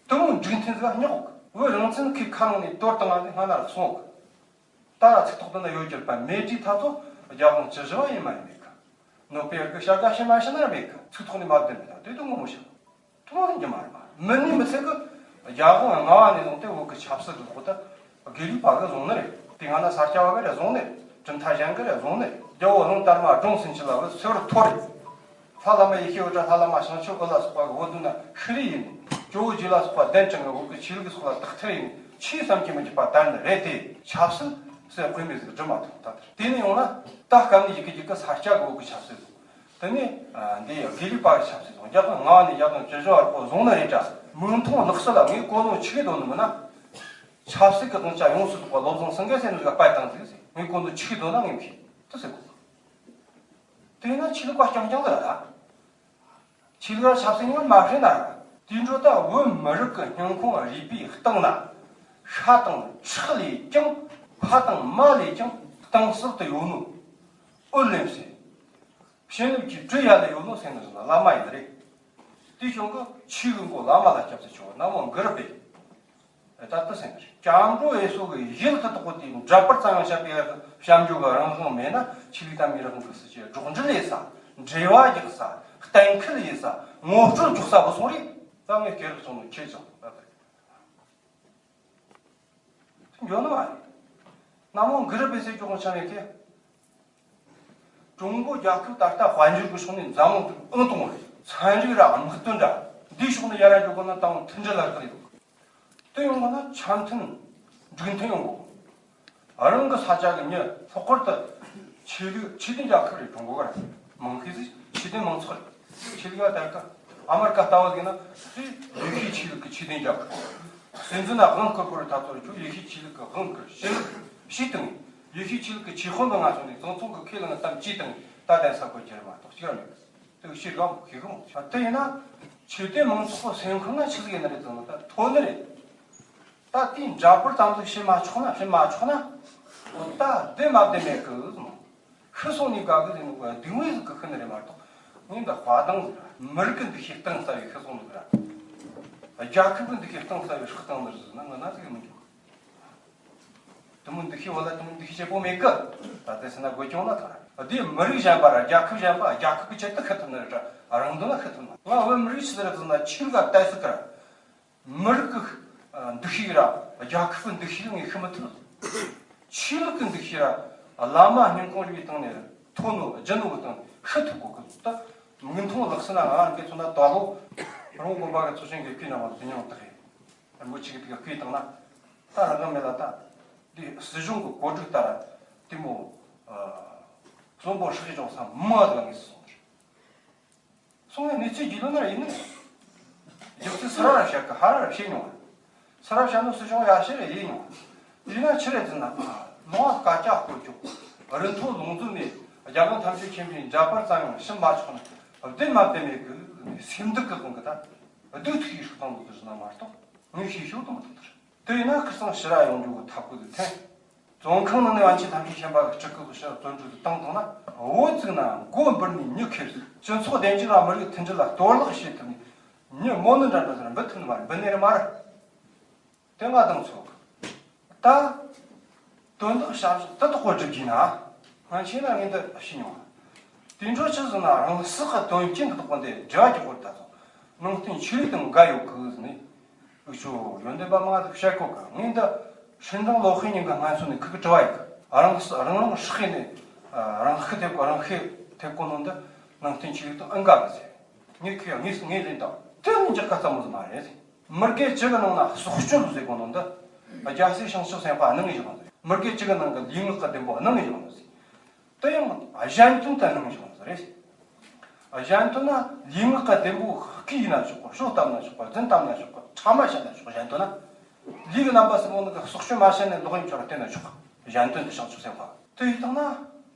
དེ་མོ་འཇིག་རྟེན་ཟིག་ལ་སྙོག་གི། བོད་རང་བཙན་གི་ཁ་ནང་ནས་དོར་བཏང་ང་ནས་སྔ་ན་ལ་སོང་གི། ད་ར་ཚིག་ཐོག་ཏུ་ན་ཡོད་རྒྱུ་པ་མེ་ཏྲིའི་ཐབ་ཚོ་རྒྱ་གོང་བཅུ་བཞི་བ་ཡིན་མ་ཡིན་མེད་གི། ནོ་པེལ་གི་བྱ་དགའ་ཤེས་མ་ཤེས་ན་ར་མེད་གི། ཚིག་ཐོག་ནས་མ་བདེན་པ་དང་དེ་དུ་ངོ་མ་ཤེས། ཐུན་མོང་ཡིན་རྒྱུ་མ་རེད་པ། མི་ནི་མི་ཚད་གི། རྒྱ་གོང་ལྔ་བ་ནས་བཟུང་སྟེ་བོད་གི་ཆབ་སྲིད་ཀྱི་ཐོག་ཏུ་དགེ་ལུགས་པ་གི་བཟུང་ནི་རེད། དེ་སྔ་ན་ས་སྐྱ་པ་གི་རེད་བཟུང་ནི་རེད། གྲུབ་མཐའ་གཞན་གི་རེད་བཟུང་ནི་རེད། རྒྱལ་བོ་གླང་དར་མ་སྒྲུང་ཟིན་ཆི་ལ་བུ་སེ་བར་ཐོ་རེད། ལྷ་བླ་མ་ཡེ་ཤེས་འུར་སྒྲ་ལྷ་བླ་མ་བྱང་ཆུབ་འོད་ལ་སོགས་པ་གི་བོད་དུ་ན་ཤི་རི་ཡིན། ཇོ་བོ་རྗེ་ལ་སོགས་པ་གདན་དྲངས་གི་བོད་གི་ཆོས་ལུགས་སོགས་ལ་དག་ཐེར་ཡིན། ཆོས་བསམ་གྱིས་མི་ཁྱབ་པ་དར་ནི་རེད་དེ། ཆབ་སྲིད་ཟེར་དཔེ་མེད་ཟིག་སྒྲུབ་མ་ཐུབ་ད་དེ་ནས་ཡོང་ན་ད་སྐབས་ནས་ཡི་གེ་ཡི་གེ་ས་སྐྱ་གི་བོད་གི་ཆབ་སྲིད་ཟིག་དེ་ནས་ཨ་འདི་དགེ་ལུགས་པ་གི་ཆབ་སྲིད་བཟུང་། རྒྱ་གར་ལྔ་བ་ནས་རྒྱ་གར་བཅུ་བཞི་བར་གོ་བཟུང་ནི་རེད་དྲ། མིག་མཐོང་ནགས་སུ་ལ་ངས་གོ་ནོ་ཆི་གི་དོན་ནི་མིན་ན། ཆབ་སྲིད་ཀྱི་དབང་ཆ་ཡོངས་སུ་རྫོགས་པ་བློ་བཟང་སེང་གེ་ཟེར་ནི་ཟིག་ག་སྤེལ་བཏང་ཟིག་ཟེར། ངས་གོ་ནོ་ཆི་གི་དོན་ན་ངས་མཁྱེན་དུ་ཟེར་གོ། དེས་ན་ཆོས་ལུགས་པ་རྐྱང་རྐྱང་ཟིག་ལ་ད། ཆོས་ལུགས་ལ་ཆབ་སྲིད་ངོ་མ་ཤེས་ན་ར། དེའི་འཕྲོ་ད་བོད་མི་རིགས་ཀྱི་སྙིང་ཁོང་རུས་པའི་གཏིང་ན། ཤ་དང་ཁྲག་ལས་ཀྱང་ཕ་དང་མ་ལས་ཀྱང་གཏིང་ཟབ་ཏུ་ཡོད་ནོ། འོད་རློམ་ཟེར། བྱིན་རླབས་ཀྱི་དྲི་ཡལ་ལ་ཡོད་ནོ་ཟེར་ནི་ཟིག་ན་བླ་མ་ཡིན་ནི་རེད། དེའི་གཞུང་གི་ཆོས་གི་མགོ་བླ་མ་ལ་སྐྱབས་སུ་མཆིའོ། ན་མོ་གུ་རུ་པདྨེ། ད་ལྟ་ཟེར་ནི་རེད། སྐྱབས་འགྲོ་འོས་སུ་གི་ཡིད་དུ་དོགས་པ་དེ་འདྲ་པར་ཙམ་ཡང་བཤད་པའི་སྐྱབས་འགྲོ་གི་རང་དབང་མེད་ན། ཆོས་ལུགས་དང་མི་རིགས་གི་སྲིད་ཇུས་སྒྲོག་འགྲེལ་ཡེད་ས། འགྲེལ་བ་རྒྱག་ས། གཏན་འཁེལ་ཡེད་ས། ངོ་སྤྲོད་རྒྱག་ས་བུད་སོང་རེད། ད་ངས་སྐད་རགས་སོང་ནོ་ཁྱེད་ཅག་ད་ལྟ་འགྱོ་ནི་མ་རེད། ན་མོ་གུ་རུ་པདྨེ་ཟེར་རྒྱུ་གོང་ཆ་མེད་གི། ཀྲུང་གོ་རྒྱལ་ཁབ་ད་ལྟ་དཔལ་འབྱོར་གྱི་ཕྱོགས་ནས་འཛམ་གླིང་དུ་ཨང་དང་པོ་རེད། ཚན་རིག་ར་དམག་དོན་ར་འདིའི་ཕྱོགས་ནས་ཡར་ར་འགྱོ་དགོས་ན་ད་མཐུན་སྒྲིལ་ལ་ཁག་ཡོད། དེ་ཡོང་དགོས་ན་འཆམ་མཐུན་འགྲིག་མཐུན་ཡོང་དགོས། རང་གི་ས་ཆ་གི་མྱི་ལྷག་པར་དུ་ཆོས་ལུགས་ཆོས་ལྡན་རྒྱལ་ཁབ་རེད། ཀྲུང་གོ་ག་ར་མང་ཤོས་ཟིག་ཆོས་ལྡན་མང་ཚོགས་རེད། ཆོས་ལུགས་ལ་ད་ག་ཨ་མེ་རི་ཀ་ལྟ་བུ་ཟིག་ན་ཆོས་ཡེ་ཤུའི་ཆོས་ལུགས་ཀྱི་ཆོས་ལྡན་རྒྱལ་ཁབ། སྲིད་འཛིན་ན་དབང་བསྐུར་བོར་ཐ་ཚོར་ཁྱོད་ཡེ་ཤུའི་ཆོས་ལུགས་ཀྱི་དབང་བསྐུར་ཞིང་ཞུས་དང་། ཡེ་ཤུའི་ཆོས་ལུགས་ཀྱི་ཆོས་དཔོན་པ་ང་སོང་ནས་ཙོང་ཙོང་གི་ཁས་བླངས་གཏམ་བཅས་དང་ད་གདན་ས་བཀོད་རྒྱུ་རེད་མ་གཏོགས་ཅི་ཡང་མེད། དེ་ཤེས་གམ་ཤེས་གམ། དེ་ཡིན་ན་ཆོས་དད་མང་ཚོགས་སེམས་ཁམས་ན་ཆི་ཟིག་ཡིན་ནི་རེད་ཟེར་ན་ད་ཐོན་ནི་རེད། ད་དེའི་འདྲ་པར་ཙམ་ཟིག་བྱེད་མ་ཆོག་ན་བྱེད་མ་ཆོག་ན། འོ་ད་བདེ་མ་བདེ་མེད་གི་ཟེར་ན། ཤི་སོང་ནས་དགའ་གི་ཟེར་ནོ་ག་སྡུག་བསྔལ་ཟིག་གི་ཤི་ནི་རེད་མ་གཏོགས། ངས་འདི་དཔའ་གདེང་ཟིག་ར་མི་རིགས་ཀྱི་འདུ་ཤེས་གཏིང་ཟབ་བའི་ཤི་སོང་ནོ་ཟིག་ར། རྒྱལ་ཁབ་ཀྱི་འདུ་ཤེས་གཏིང་ཟབ་བའི་ཤི་སྟངས་ནི་ཟིག་ན་ང་ན་ཟིག་མི་འགྱུར། དེ་མོ་འདུ་ཤེས་བོ་ལ་དེ་མོ་འདུ་ཤེས་བྱེད་པོ་མེད་གི། ད་དེ་སེ་ན་དགོས་ཀྱང་ན་ཐང་ར་དེ་མི་རིགས་གཞན་པ་ར་རྒྱལ་ཁབ་གཞན་པ་རྒྱལ་ཁབ་ཀྱི་ཆེད་དུ་ཤི་ཐུབ་ནི་རེད་དྲ། རང་དོན་ལ་ཤི་ཐུབ་ན། ང་བོད་མི་རིགས་ཆི་ཟིག་རེད་ཟེར་ན་ཆོས་ལུགས་ལ་ལྟོས་ཟིག་གི་ར། མི་རིགས་ཀྱི་འདུ་ཤེས་ར་རྒྱལ་ཁབ་ཀྱི་འདུ་ཤེས་ངས་ཤི་མི་ཐུབ། ཆོས་ལུགས་ཀྱི་འདུ་ཤེས་ར་བླ་མ་སྙིང་ཁོང་རུས་པའི་སྟེང་ནས་ཐོན་ནོ་རྒྱུ་ནོ་གི་སྟེང་ནས་ཤི་ཐུབ་གོ་གི། ད་མིག་མཐོང་ལག་ཟིན་ན་ང་རང་གི་ཚོ་ན་ད་ལོ་རོང་དགོན་པ་གི་ཚོགས་ཆེན་གི་སྐུའི་ནང་ལ་དུ་མྱོང་དག་ཡིན། རིན་པོ་ཆེ་གི་དེ་ག་སྐུའི་སྟེང་ན་ད་རང་གི་མེད་ལ། ད་འདི་སྲིད་གཞུང་གི་གོ་སྒྲིག་ལྟར་དེ་མོ་གསོན་པོ་ཧྲག་གི་བྱུང་ས་མང་ང་དུ་ངེས་སུ་སོང་། སོང་ངས་གནས་ཚུལ་རྒྱུས་ལོན་ན་ཡིན་ནི། རྒྱུ་མཚན་སུ་ར་ར་བཤད་གི། ཧ་ར་ར་བཤད་མྱོང་། སུ་ར་བཤད་ནོ་སྲིད་གཞུང་ཡ་ཤེས་རེ་ཡིན་མྱོང་། ཡིན་ན་ཆི་རེད་ཟེར་ན། ལུང་བ་དཀའ་ཀྱག་བསྐོར་ཀྱོག་རི་མཐོ་ལུང་འཛོལ་ནས་རྒྱལ་ཁམས་ཐམས་ཅད་མཁྱེན་པའི་འདྲ་པར་ཙམ་ཡང་ཕྱིན་མ་ཆོག་ན། བདེན་མ་བདེན་མེད་གི་སེམས་སྡུག་གི་དབང་གིས་ད་སྡུག་ཐུག་ཡིས་ཤོག་དང་ལུགས་ཀྱི་བཞིན་ན་མ་གཏོགས་ངས་ཤེས་ཤོག་དང་མ་གཏོགས། དེ་ཡིན་ན་ཁིར་སང་ཕྱི་ར་ཡོང་རྒྱུ་གི་ཐབས་བཀོད་དེ་འཐེན། བཙོན་ཁང་ནང་ནས་པཎ་ཆེན་ཐམས་ཅད་མཁྱེན་པ་གི་སྤྲུལ་སྐུ་གི་ཕྱིར་བཙོན་གྲོལ་དུ་བཏང་བཏང་ན། བོད་ཅིག་ན་མགོ་འབུར་ནས་མྱི་ཁེར། སྤྱི་ཚོགས་བདེ་འཇགས་ལ་མི་རིགས་མཐུན་སྒྲིལ་ལ་གཏོར་བརླག་བྱེད་ཐུབ་ནས་མྱི་མོ་ནི་འདྲ་འདྲ་ཟེར་འབུད་ཐུབ་ནི་མ་རེད། འབུད་ནི་རེད་མ་རེད། དེ་ང་དང་ཚོ་ད་དོན་དག་བྱ་གཞག་དེ་དག་གོ་སྒྲུབ་རྒྱུ་ན། སྔ་ཕྱི་ན་ངས་འདི་ཤེས་མྱོང་། དེ་འཕྲོ་ཆི་ཟེར་ན། རང་སྲོག་གི་དོན་རྐྱེན་འདི་དག་གོ་འདི་འབྲེལ་བ་གྱི་སྐོར་ད་ཚོ་ནང་བསྟན་ཆོས་ལུགས་དང་འགལ་ཡོད་གི་ཟེར་ནས། འུ་ཆོ་ཡོན་ཏན་པ་མང་ང་ཟིག་བཤད་གོ་གི། ངས་འདི་ཧྲིན་ཀྲང་ལོ་ཧྥེ་ཉིན་གི་སྔན་ཚོ་ནས་ཁི་གི་དྲི་བ་ཡིན་གི། རང་ས་རང་རང་སྲོག་ནས་རང་ཤི་ཐེབས་གོ། རང་ཤི་ཐེབས་གོ་ནོ་འདི་ནང་བསྟན་ཆོས་ལུགས་དང་ཨེ་འགལ་གི་ཟེར། ངས་ཁི་ཡ་ངས་ངས་ལན་བཏང་། དེ་ནི་འཇགས་ཁ་ཙམ་མོ་ཟིག་མ་རེད་ཟེར། མི་དགེ་བཅུ་གི་ནང་ན་སྲོག་གཅོད་ཟེར་གོ་ནོ་འདི་རྒྱལ་སྲས་བྱང་ཆུབ་སེམས་དཔའ་གནང་ངེ་བཞག་ནོ་ཟིག། མི་དགེ་བཅུ་གི་ནང་གི་ལུས་ངག་གི་བདེ་པོ་གནང་ངེ་བཞག་ནོ་ཟིག། དེ་ཡང་གཞན་དོན་དུ་གནང་བཞག་ནོ་རེད། གཞན་དོན་ན་ལུས་ངག་གི་བདེ་པོ་སྐུ་ཡིན་ན་ཆོག་གི། གཤོག་བཏབ་ན་ཆོག་གི། རྫུན་བཏབ་ན་ཆོག་གི། ཕྲ་མ་བཤད་ན་ཆོག་གི། གཞན་དོན་ན་ལུས་ཀྱི་རྣམ་པ་གསུམ་པོ་ནི་སྲོག་གཅོད་མ་བྱས་ནས་ལོག་ཡིན་ཆོག་ར་བལྟས་ན་ཆོག་གི། གཞན་དོན་དུ་བྱང་ཆུབ་སེམས་དཔའ། དེ་ཡིན་དང་ན་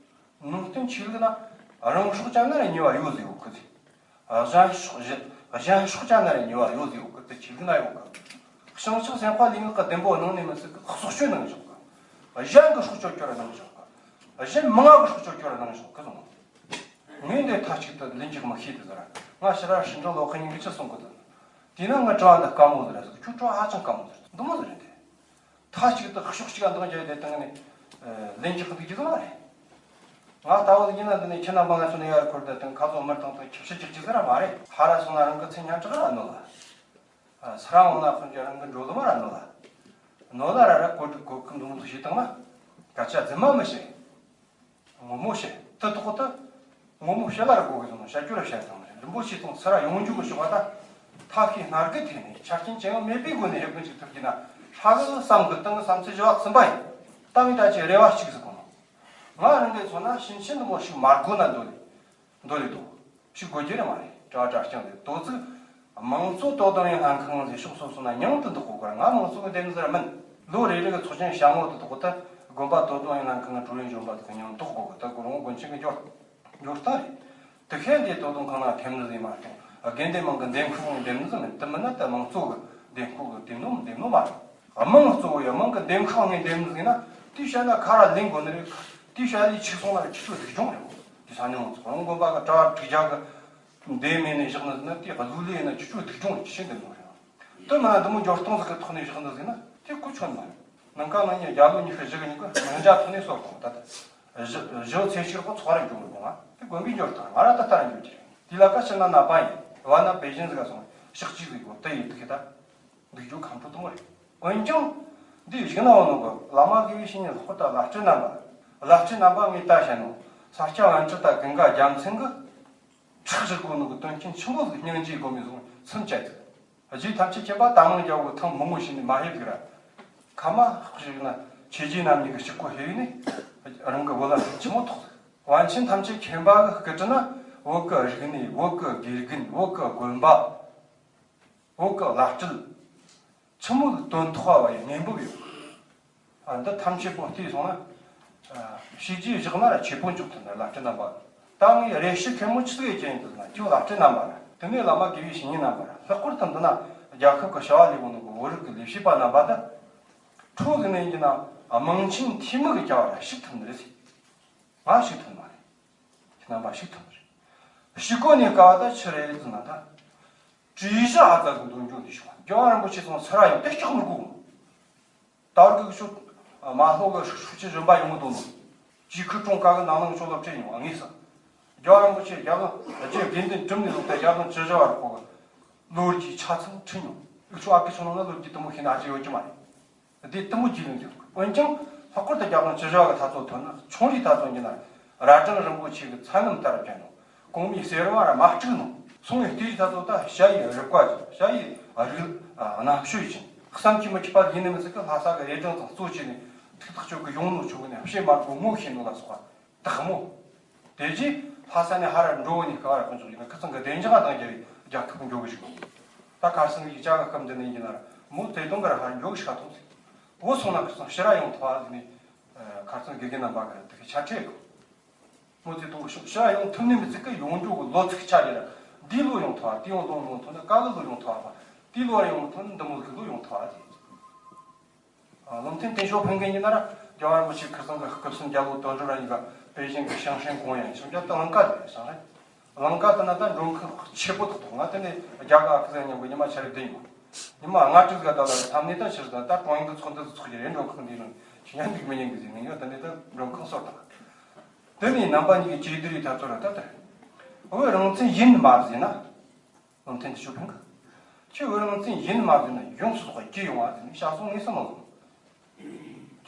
ནང་བསྟན་ཆོས་ལུགས་ན་རང་སྲོག་བཅད་ན་ར་ཉེས་པ་ཡོད་ཟེར་ཡོད་གི། གཞན་སྲོག་གཞན་གཞན་སྲོག་བཅད་ན་ར་ཉེས་པ་ཡོད་ཟེར་ཡོད་གི། དེ་ཆོས་ལུགས་ན་ཡོད་གི། བྱང་ཆུབ་སེམས་དཔའ་ལུས་ངག་གི་བདེ་པོ་གནང་ནས་མི་ཚད་གི་སྲོག་གཅོད་གནང་ཆོག་གི། གཞན་གི་སྲོག་གཅོད་རྒྱུ་ར་གནང་ཆོག་གི། གཞན་མང་ང་གི་སྲོག་གཅོད་རྒྱུ་ར་གནང་ཆོག་གི་གསུངས། ངས་འདི་མཐའ་གཅིག་ཏུ་ལན་གཅིག་མི་ཤེས་དེ་ཟེར། ང་ཕྱི་ར་ཧྲིན་ཀྲང་ལོ་ཁ་ཉིན་གི་ཆི་གསུང་གི་འདུག། དེས་ན་ང་དྲི་བ་འདི་དཀའ་མོ་ཟིག་རེད་ཟེར། ཁྱོད་དྲི་བ་ཧ་ཅང་དཀའ་མོ་ཟིག་རེད། འདི་མོ་ཟིག་རེད་དེ། མཐའ་གཅིག་ཏུ་ཕྱོགས་གཅིག་ག་འདང་རྒྱག་དེ་སྟེང་ནས་ལན་རྒྱག་གི་འདུག་རྒྱུ་ཟིག་མ་རེད། ང་ལྟ་བུ་ཡིན་ན་འདི་ནས་ཁྱེད་རྣམ་པ་ང་ཚོ་ནས་ཡར་འཁོར་དེ་སྟེང་ཁ་ཚོ་མི་བཏང་དང་ཁྱབ་བཤད་རྒྱག་རྒྱུ་ཟིག་ར་མ་རེད། ཕར་ར་སོང་ན་རང་གི་མཚན་སྙན་གྲགས་ར་ནོར་ལ། ས་ར་འོང་ན་ཁོང་ཚོ་རང་གི་འགྲོ་ལུགས་མ་ར་ནོར་ལ། ནོར་ལ་ར་ར་གོ་སྒྲིག་གོ་སྐབས་འདུག་འདུག་བྱེད་སྟངས་ན་སྐད་ཆ་རྫུན་མ་མི་བཤད། ངོ་མ་བཤད། དེ་ཐོག་ཏུ་ངོ་མ་བཤད་ལ་ར་གོ་གི་སོང་། བཤད་རྒྱུ་ར་བཤད་སྟངས་རེད། རིན་པོ་ཆེ་དང་ས་ར་ཡོང་རྒྱུ་གི་ཕྱོགས་ད་ཐབས་ཤེས་སྣ་དགུ་ཐེག་ནས་ཆ་རྐྱེན་ཅི་ཡང་མེད་པའི་སྒོ་ནས་ཧེ་བག་ཅིག་ཐུབ་རྒྱུ་ན་ཧྲ་གི་བསམ་གི། ཏང་གི་བསམ་ཚུལ་བཞི་བ་གསུམ་པ་ཡིན། ཏང་གི་ད་ཅི་རེ་བ་གཅིག་ཟིག་གོ་ནོ། ང་རང་གིས་མཚོན་ན་ཕྱིན་ཆད་འདི་མོ་ཞིག་མ་དགོས་ན་འདོད་ལེ། འདོད་ལེ་འདུག། ཞིག་དགོས་རྒྱུ་རེད་མ་རེད། དྲ་དྲ་རྐྱང་རེད། དོ་ཚིག་དམངས་གཙོ་དོ་དམ་ཡོད་ལྷན་ཁང་ཟེར་ཕྱོགས་སོ་སོ་ན་མྱིང་དུ་འདོགས་གོ་གི་ར། ང་དམངས་གཙོ་གི་འདེམས་ཟེར་མིན། ལོ་རེ་རེ་གི་ཚོགས་ཆེན་བྱ་ངོ་དུ་འདོགས་གོ། ད་དགོན་པ་དོ་དམ་ཡོད་ལྷན་ཁང་གི་ཀྲུའུ་རིན་གཞོན་པ་དུ་གི་མྱིང་འདོགས་གོ་གི། ད་གོ་རང་དགོན་ཆེན་གི་འབྱོར་འབྱོར་སྟངས་རེད། དེ་ཤེས་འདི་དོ་དམ་ཁང་ན་འདེམས་ནི་ཟེར་མ་གཏོགས། དགེ་འདུན་མང་གི་འདེམས་ཁང་ནས་འདེམས་ནི་ཟེར་མིན། དེ་མིན་ན་ད་དམངས་གཙོ་གི་འདེམས་ཁང་གི་འདེམས་ནོ་འདེམས་ནོ་མ་རེད། དམངས་གཙོ་བོ་ཡ་དམངས་ཀྱི་འདེམས་ཁང་ངས་འདེམས་ཟིན་ན། དེའི་ཞལ་ན་ཁ་ར་ལེན་དགོས་ནི་རེད། དེའི་ཞལ་ལས་ཆིག་སོང་ན་ཆི་ཆོ་སྡུག་གྱོང་རེད། དེ་ས་ནས་འོང་ཚོ་རང་དགོན་པ་གི་གྲྭ་བ་དྲུག་བརྒྱ་གི་འདེམས་མེད་ནས་བཞག་ནི་ཟིན་ན། དེ་གླུ་ལས་ཡིན་ན་ཆི་ཆོ་སྡུག་གྱོང་རེད། ཆི་ཆོ་འདེམས་ནོ་རེད། དེ་མིན་ན་འདི་མོ་འབྱོར་སྟངས་ཟིག་གི་ཐོག་ནས་བཞག་ནི་ཟིན་ན་དེ་གོ་ཆོད་མ་རེད། ནང་ཀ་ནང་ཉིན་རྒྱ་ལོ་ཉི་ཤུ་བཞི་གི་ཉིན་གི་ནང་འཇའ་ཐོག་ནས་གསོལ་གོང་ད་ད་བཞི་བཞི་ཚེས་ཕྱི་རོགས་ཚོགས་ར་འབྱུང་གི་གོང་ང་དེ་དགོན་པའི་འབྱོར་སྟངས་ང་ར་ད་ལྟ་ར་འབྱོར་གྱི་རེད། དེ་ལ་ཀ་ཕྱི་ན་ན་པ་ཡིན། བ་ན་པེ་ཅིན་ཟིག་ག་སོང་ཕྱག་གཅིག་ཟིག་གོ་དེ་ཡིན་དུ་ཁེ་ད། འདུག་རྒྱུ་ཁམས་ཕྲུག་དུ་མོ་རེད། འོན་ཀྱང་འདི་བཞུགས་ན་འོ་ནོ་གི་བླ་མ་དགེ་བའི་བཤེས་གཉེན་ལྷག་པར་དུ་བླ་སྤྲུལ་རྣམ་པ། བླ་སྤྲུལ་རྣམ་པ་ངས་ད་བཤད་ནོ། ས་སྐྱ་པཎ་ཌི་ཏ་ཀུན་དགའ་རྒྱལ་མཚན་གི་ཁྲག་བཞུར་གོ་ནོ་གི་དོན་རྐྱེན་ཆེན་པོ་ཟིག་སྙིང་རྗེ་སྒོམ་མི་བཟུང་སེམས་བཅད་ཟིག། རྗེ་ཐམས་ཅད་མཁྱེན་པ་དམ་ལངས་རྒྱལ་པོ་ཐེངས་མང་པོ་ཞིག་ནས་མ་ཕེབས་ཟིག་ར། ཁ་མ་ཧག་ཞིག་ན་ཆོས་རྗེ་རྣམ་གཉིས་ཀྱི་ཕྱུག་པོ་ཕེབས་ནས་རང་གི་བོད་ལ་ཆེན་མོ་ཐོགས་ཟིག། པཎ་ཆེན་ཐམས་ཅད་མཁྱེན་པ་གི་སྐུ་དྲིན་ན་བོད་ཀྱི་རིག་གནས། བོད་ཀྱི་དགེ་རྒན། བོད་ཀྱི་དགོན་པ། བོད་ཀྱི་བླ་སྤྲུལ། ཆི་མོ་དོན་ཐོག་བ་ཡི་གཉེན་པོ་ཡོད། ཨ། འདི་ཐམས་ཅད་པོ་བལྟས་སོང་ན། ཨ། བྱས་རྗེས་བཞག་ན་ར་ཆེ་པོ་འཇོག་ཐུབ་ན་བླ་སྤྲུལ་རྣམ་པ། ད་ངས་རེ་ཞུ་གལ་མོ་ཆི་ཟིག་ཡེད་རྒྱུ་ཡིན་དུ་ན། ཁྱོད་བླ་སྤྲུལ་རྣམ་པ་ར། དེ་ནས་བླ་མ་དགེ་བའི་བཤེས་གཉེན་རྣམ་པ་ར། ལྷག་པར་དུ་འདི་ན་རྒྱལ་ཁབ་ཀྱི་བྱ་བ་ལས་གོ་ནོ་གི་བོད་རིགས་ཀྱི་ལས་བྱེད་པ་རྣམ་པ་དང་། འཕྲོ་ཟིག་ནས་ཡིན་རྒྱུ་ན་དམངས་ཆེན་འཐུས་མི་གི་བྱ་བ་ར་ཞུགས་ཐུབ་ནི་རེད་ཟེར། ང་ཞུགས་ཐུབ་མ་རེད། རྣམ་པ་ཞུགས་ཐུབ་མ་རེད། ཞུགས་གོ་ནས་དཀའ་བ་ད་ཆི་རེད་ཟེར་ན། ད་བྲིས་གཞི་ཨ་ཙ་ཟིག་འདོན་རྒྱུ་འདི་ཞུགས། རྒྱལ་བ་རིན་པོ་ཆེ་ཚང་ས་ར་ཡོད་དེ་སྐྲག་མི་དགོས། ད་བར་གི་ཤོག་མ་ལྷོ་གི་ཤུགས་ཆེ་གཞོན་པ་ཡོང་གི་འདུག་ནོ། ཇི་ཁུ་ཀྲུང་ཀ་གི་ནང་ནང་ཤོག་ལ་བྲིས་མྱོང་ངེས་སོ། རྒྱལ་བ་རིན་པོ་ཆེ་རྒྱལ་དབང་རྗེ་དགེ་འདུན་གྲུབ་ནས་བཟུང་སྟེ་རྒྱལ་དབང་བཅུ་བཞི་བར་གོ་གི་ལོ་རྒྱུས་ཆ་ཚང་བྲིས་མྱོང་། འུ་ཆོ་ཨ་ཁུ་ཚོ་ནང་ན་ལོ་རྒྱུས་དེ་མོ་ཤེས་ན་ཨ་ཅེ་ཡོད་ཀྱི་མ་རེད། དེ་དེ་མོ་རྒྱུས་ལོན་ཡོད། འོན་ཀྱང་ ལྷག་པར་དུ་རྒྱལ་དབང་བཅུ་བཞི་བ་གི་ཐ་ཚོ་ཐོན་ན་ཆུང་རིགས་ཐ་ཚོ་ཡིན་ན་རྭ་སྒྲེང་རིན་པོ་ཆེ་གི་མཚན་སྣམ་ལྟར་བརྒྱན་ནོ། གོང་མའི་གསེར་བ་ར་མ་དཀྲུགས་ནོ། སོང་བའི་ལྟེ་བའི་ཐ་ཚོ་ད་ཞྭ་ཡི་རུ་ཀ་ཅན། ཞྭ་ཡི་རིགས་ཨ་རྣམ་དཔྱོད་ཅན། བསམ་གྱིས་མི་ཁྱབ་པ་ཡིན་ནི་མི་ཚད་གི་ལྷ་ས་གི་རས་སྒྲེང་ཚང་གཙོ་བྱས་ནས་ཐུགས་ཐག་ཆོད་གི་ཡོང་ནོ་ཆོ་གི་ནས་བཤད་མ་དགོས་ངོ་ཤེས་ནོ་ལ་སོགས་པ་དག་མོ། དེ་རྗེས་ལྷ་ས་ནས་ཧ་ར་འགྲོ་བ་ནས་སྐབས་ར་ཁོང་ཚོ་ཡིན་ན་ཁི་ཚང་གི་བདེ་འཇགས་དང་རྒྱལ་བའི་རྒྱལ་ཁབ་འགྱོ་གི་བཞུགས། ད་ཁ་སང་གི་ཡིག་ཆ་གི་སྐབས་འདི་ནས་ཡིན་ན་མོ་ཚེ་དུང་གི་ར་ཧ་འགྱོ་གི་ཤ་ཐོག་ཚེ། འོ་སོང་ན་ཁི་ཚང་ཕྱི་ར་ཡོང་ཐུབ་ཨ་ཟེར་ནས། ཁ་སང་དགེ་རྒན་རྣམ་པ་གི་དེ་གི་ཆ་ཁྲེ་གི། མོ་ཚེ་དུང་གི་ཤོག་ཕྱི་ར་ཡོང་ཐུབ་ནས་མི་ཚིག་གི་ཡོང་རྒྱུ་གི་ལོ་ཚིགས་ཆ་རེ་ར། འདི་ལོ་ཡོང་ཐུབ་ཨ། དེ་ཡོང་ལོ་ཡོང་ཐུབ་ན་ག་ལོ་ལོ་ཡོང་ཐུབ་ཨ། དེ་ལོ་ར་ཡོང་ཐུབ་ན་འདི་མོ་གི་ལོ་ཡོང་ཐུབ་ཨ་ཟེར། ཨ། བློ་མཐུན་ཏེང་ཞའོ་ཕིང་གི་ཡིན་ན་ར་རྒྱལ་བ་རིན་པོ་ཆེ་ཁི་སང་གི་སྐུ་གསུམ་རྒྱལ་ལོ་དོན་གྲུབ་ར་ཡིན་པ་པེ་ཅིང་གི་ཞང་ཧྲན་ཀོང་ཡང་ཞིང་རྒྱ་ཏི་ལང་ཀ་དེ་ཞང་ཧྲན། ལང་ཀ་དེ་ན་ད་མགྲོན་ཁང་ཆེ་པོ་ཐོག་ཐོག་ང་དེ་ནས་རྒྱ་གར་ཨ་ཁུ་ཟེར་མཉམ་གི་ཉི་མ་ཆ་རེ་བསྡད་ཡོང་། ཉི་མ་ལྔ་དྲུག་ག་ད་ལ་རེ་ཐམ་ནས་ད་ཕྱིར་ད་ད་ཀྲུང་དབྱང་གི་ཚོགས་འདུ་ཚོགས་ཀྱི་རེད། མགྲོན་ཁང་འདི་ནང་ཤི་ཡ་འདུག་མི་ཉན་གི་ཟེར་ནས་ཡོད། དེ་ནས་ད་མགྲོན་ཁང་སོར་དང་། དེ་ནས་རྣམ་པ་གཉིས་ཀྱི་གཅིག་སྡུད་རེད། ད་ཚོ་ར་ད་ད་རེད། འོ་རང་བཙན་ཡིན་མ་ཟེར་ན། བློ་མཐུན་ཏེང་ཞའོ་ཕིང་གིས། ཁྱོད་བོད་རང་བཙན་ཡིན་མ་ཡིན་ན་ཡོངས་སུ་རྫོགས་པ་རྒྱུ་ཡོང་བ་ཟེར་ནས་བྱ་སོང་ངས་སུ་མ་གོ།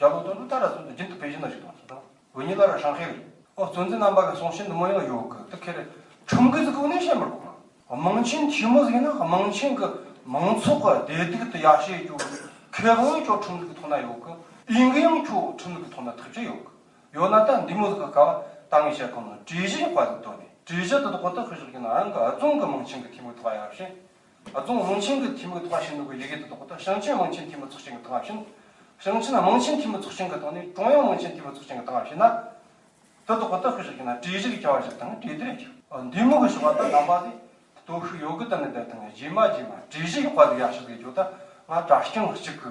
རྒྱ་ལོ་དོན་གྲུབ་ད་ར་སོང་དུ་རྒྱུན་དུ་པེ་ཅིན་ན་བཞུགས་དང་ཟེར་དང་། བོད་ཉིད་ལ་ར་ཧྲང་ཧའེ་རེད། ཨོ་གཙོ་འཛིན་རྣམ་པ་གི་གསུང་བཤད་འདི་མོ་ཡང་ཡོད་གི། དེ་ཁེ་རེ་ཁྲིམས་འགལ་ཟིག་གོ་ནས་བཤད་མི་དགོས་གི། དམངས་ཆེན་འཐུས་མི་ཟིག་ཡིན་ན་དམངས་ཆེན་གི་མང་ཚོགས་གི་བདེ་སྡུག་དེ་ཡར་ཞུ་རྒྱུ་ཁེ་དབང་ཁྱོད་ཁྲིམས་འགལ་གི་ཐོག་ན་ཡོད་གི། འོས་འགན་ཡང་ཁྱོད་ཁྲིམས་འགལ་གི་ཐོག་ན་ཐག་གཅོད་ཡོད་གི། ཡོད་ན་ད་འདི་མོ་ཟིག་གི་སྐབས་ད་ངས་བཤད་གོ་ནོ་གྲོས་གཞི་ཡག་པ་ཟིག་བཏོན་ནས། གྲོས་གཞི་དེ་དག་གོ་ད་ཁུ་བཞག་གི་ན་རང་གི་རྫོང་གི་དམངས་ཆེན་གི་འཐུས་མི་ཐོག་ཡར་ཕྱིན། རྫོང་དམངས་ཆེན་གི་འཐུས་མི་ཐོག་ཕྱིན་ནོ་གི་ཡི་གེ་དེ་དག་གོ་ད་ཞིང་ཆེན་དམངས་ཆེན་འཐུས་མི་ཚོགས་ཆེན་གི་ཐོག་ཕྱིན། ཞིང་ཆེན་དམངས་ཆེན་འཐུས་མི་ཚོགས་ཆེན་གི་ཐོག་ནས་ཀྲུང་དབྱང་དམངས་ཆེན་འཐུས་མི་ཚོགས་ཆེན་གི་ཐོག་ཕྱིན་ན། དེ་དག་གོ་ད་ཁུ་བཞག་གི་ན་གྲོས་གཞི་གི་བྱ་བ་ཞིག་དང་གྲོས་བསྡུར་ཡིན་རྒྱུ། འདི་མོ་གི་ཞོགས་པ་ད་རྣམ་པ་དེ་སྟོབས་ཤུགས་ཡོད་གི། ད་ནི་ད་དང་རྗེས་མ་རྗེས་མ་གྲོས་གཞི་ཡག་པ་ཟིག་ཡར་ཞུ་ཟིག་རྒྱུ། ད་ང་གྲྭ་རྐྱང་གཅིག་གི་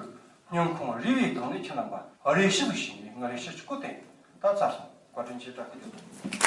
སྙིང་ཁོང་རུས་པའི་གཏིང་ནས་ཁྱེད་རྣམ་པ་རེ་ཞུ་ཟིག་ཞུས་ནས། ང་རེ་ཞུ་གཅིག་གོ་དེ་ད་ཚར་སོང་། བཀའ་དྲིན་ཆེ། བཀྲ་ཤིས་བདེ་ལེགས།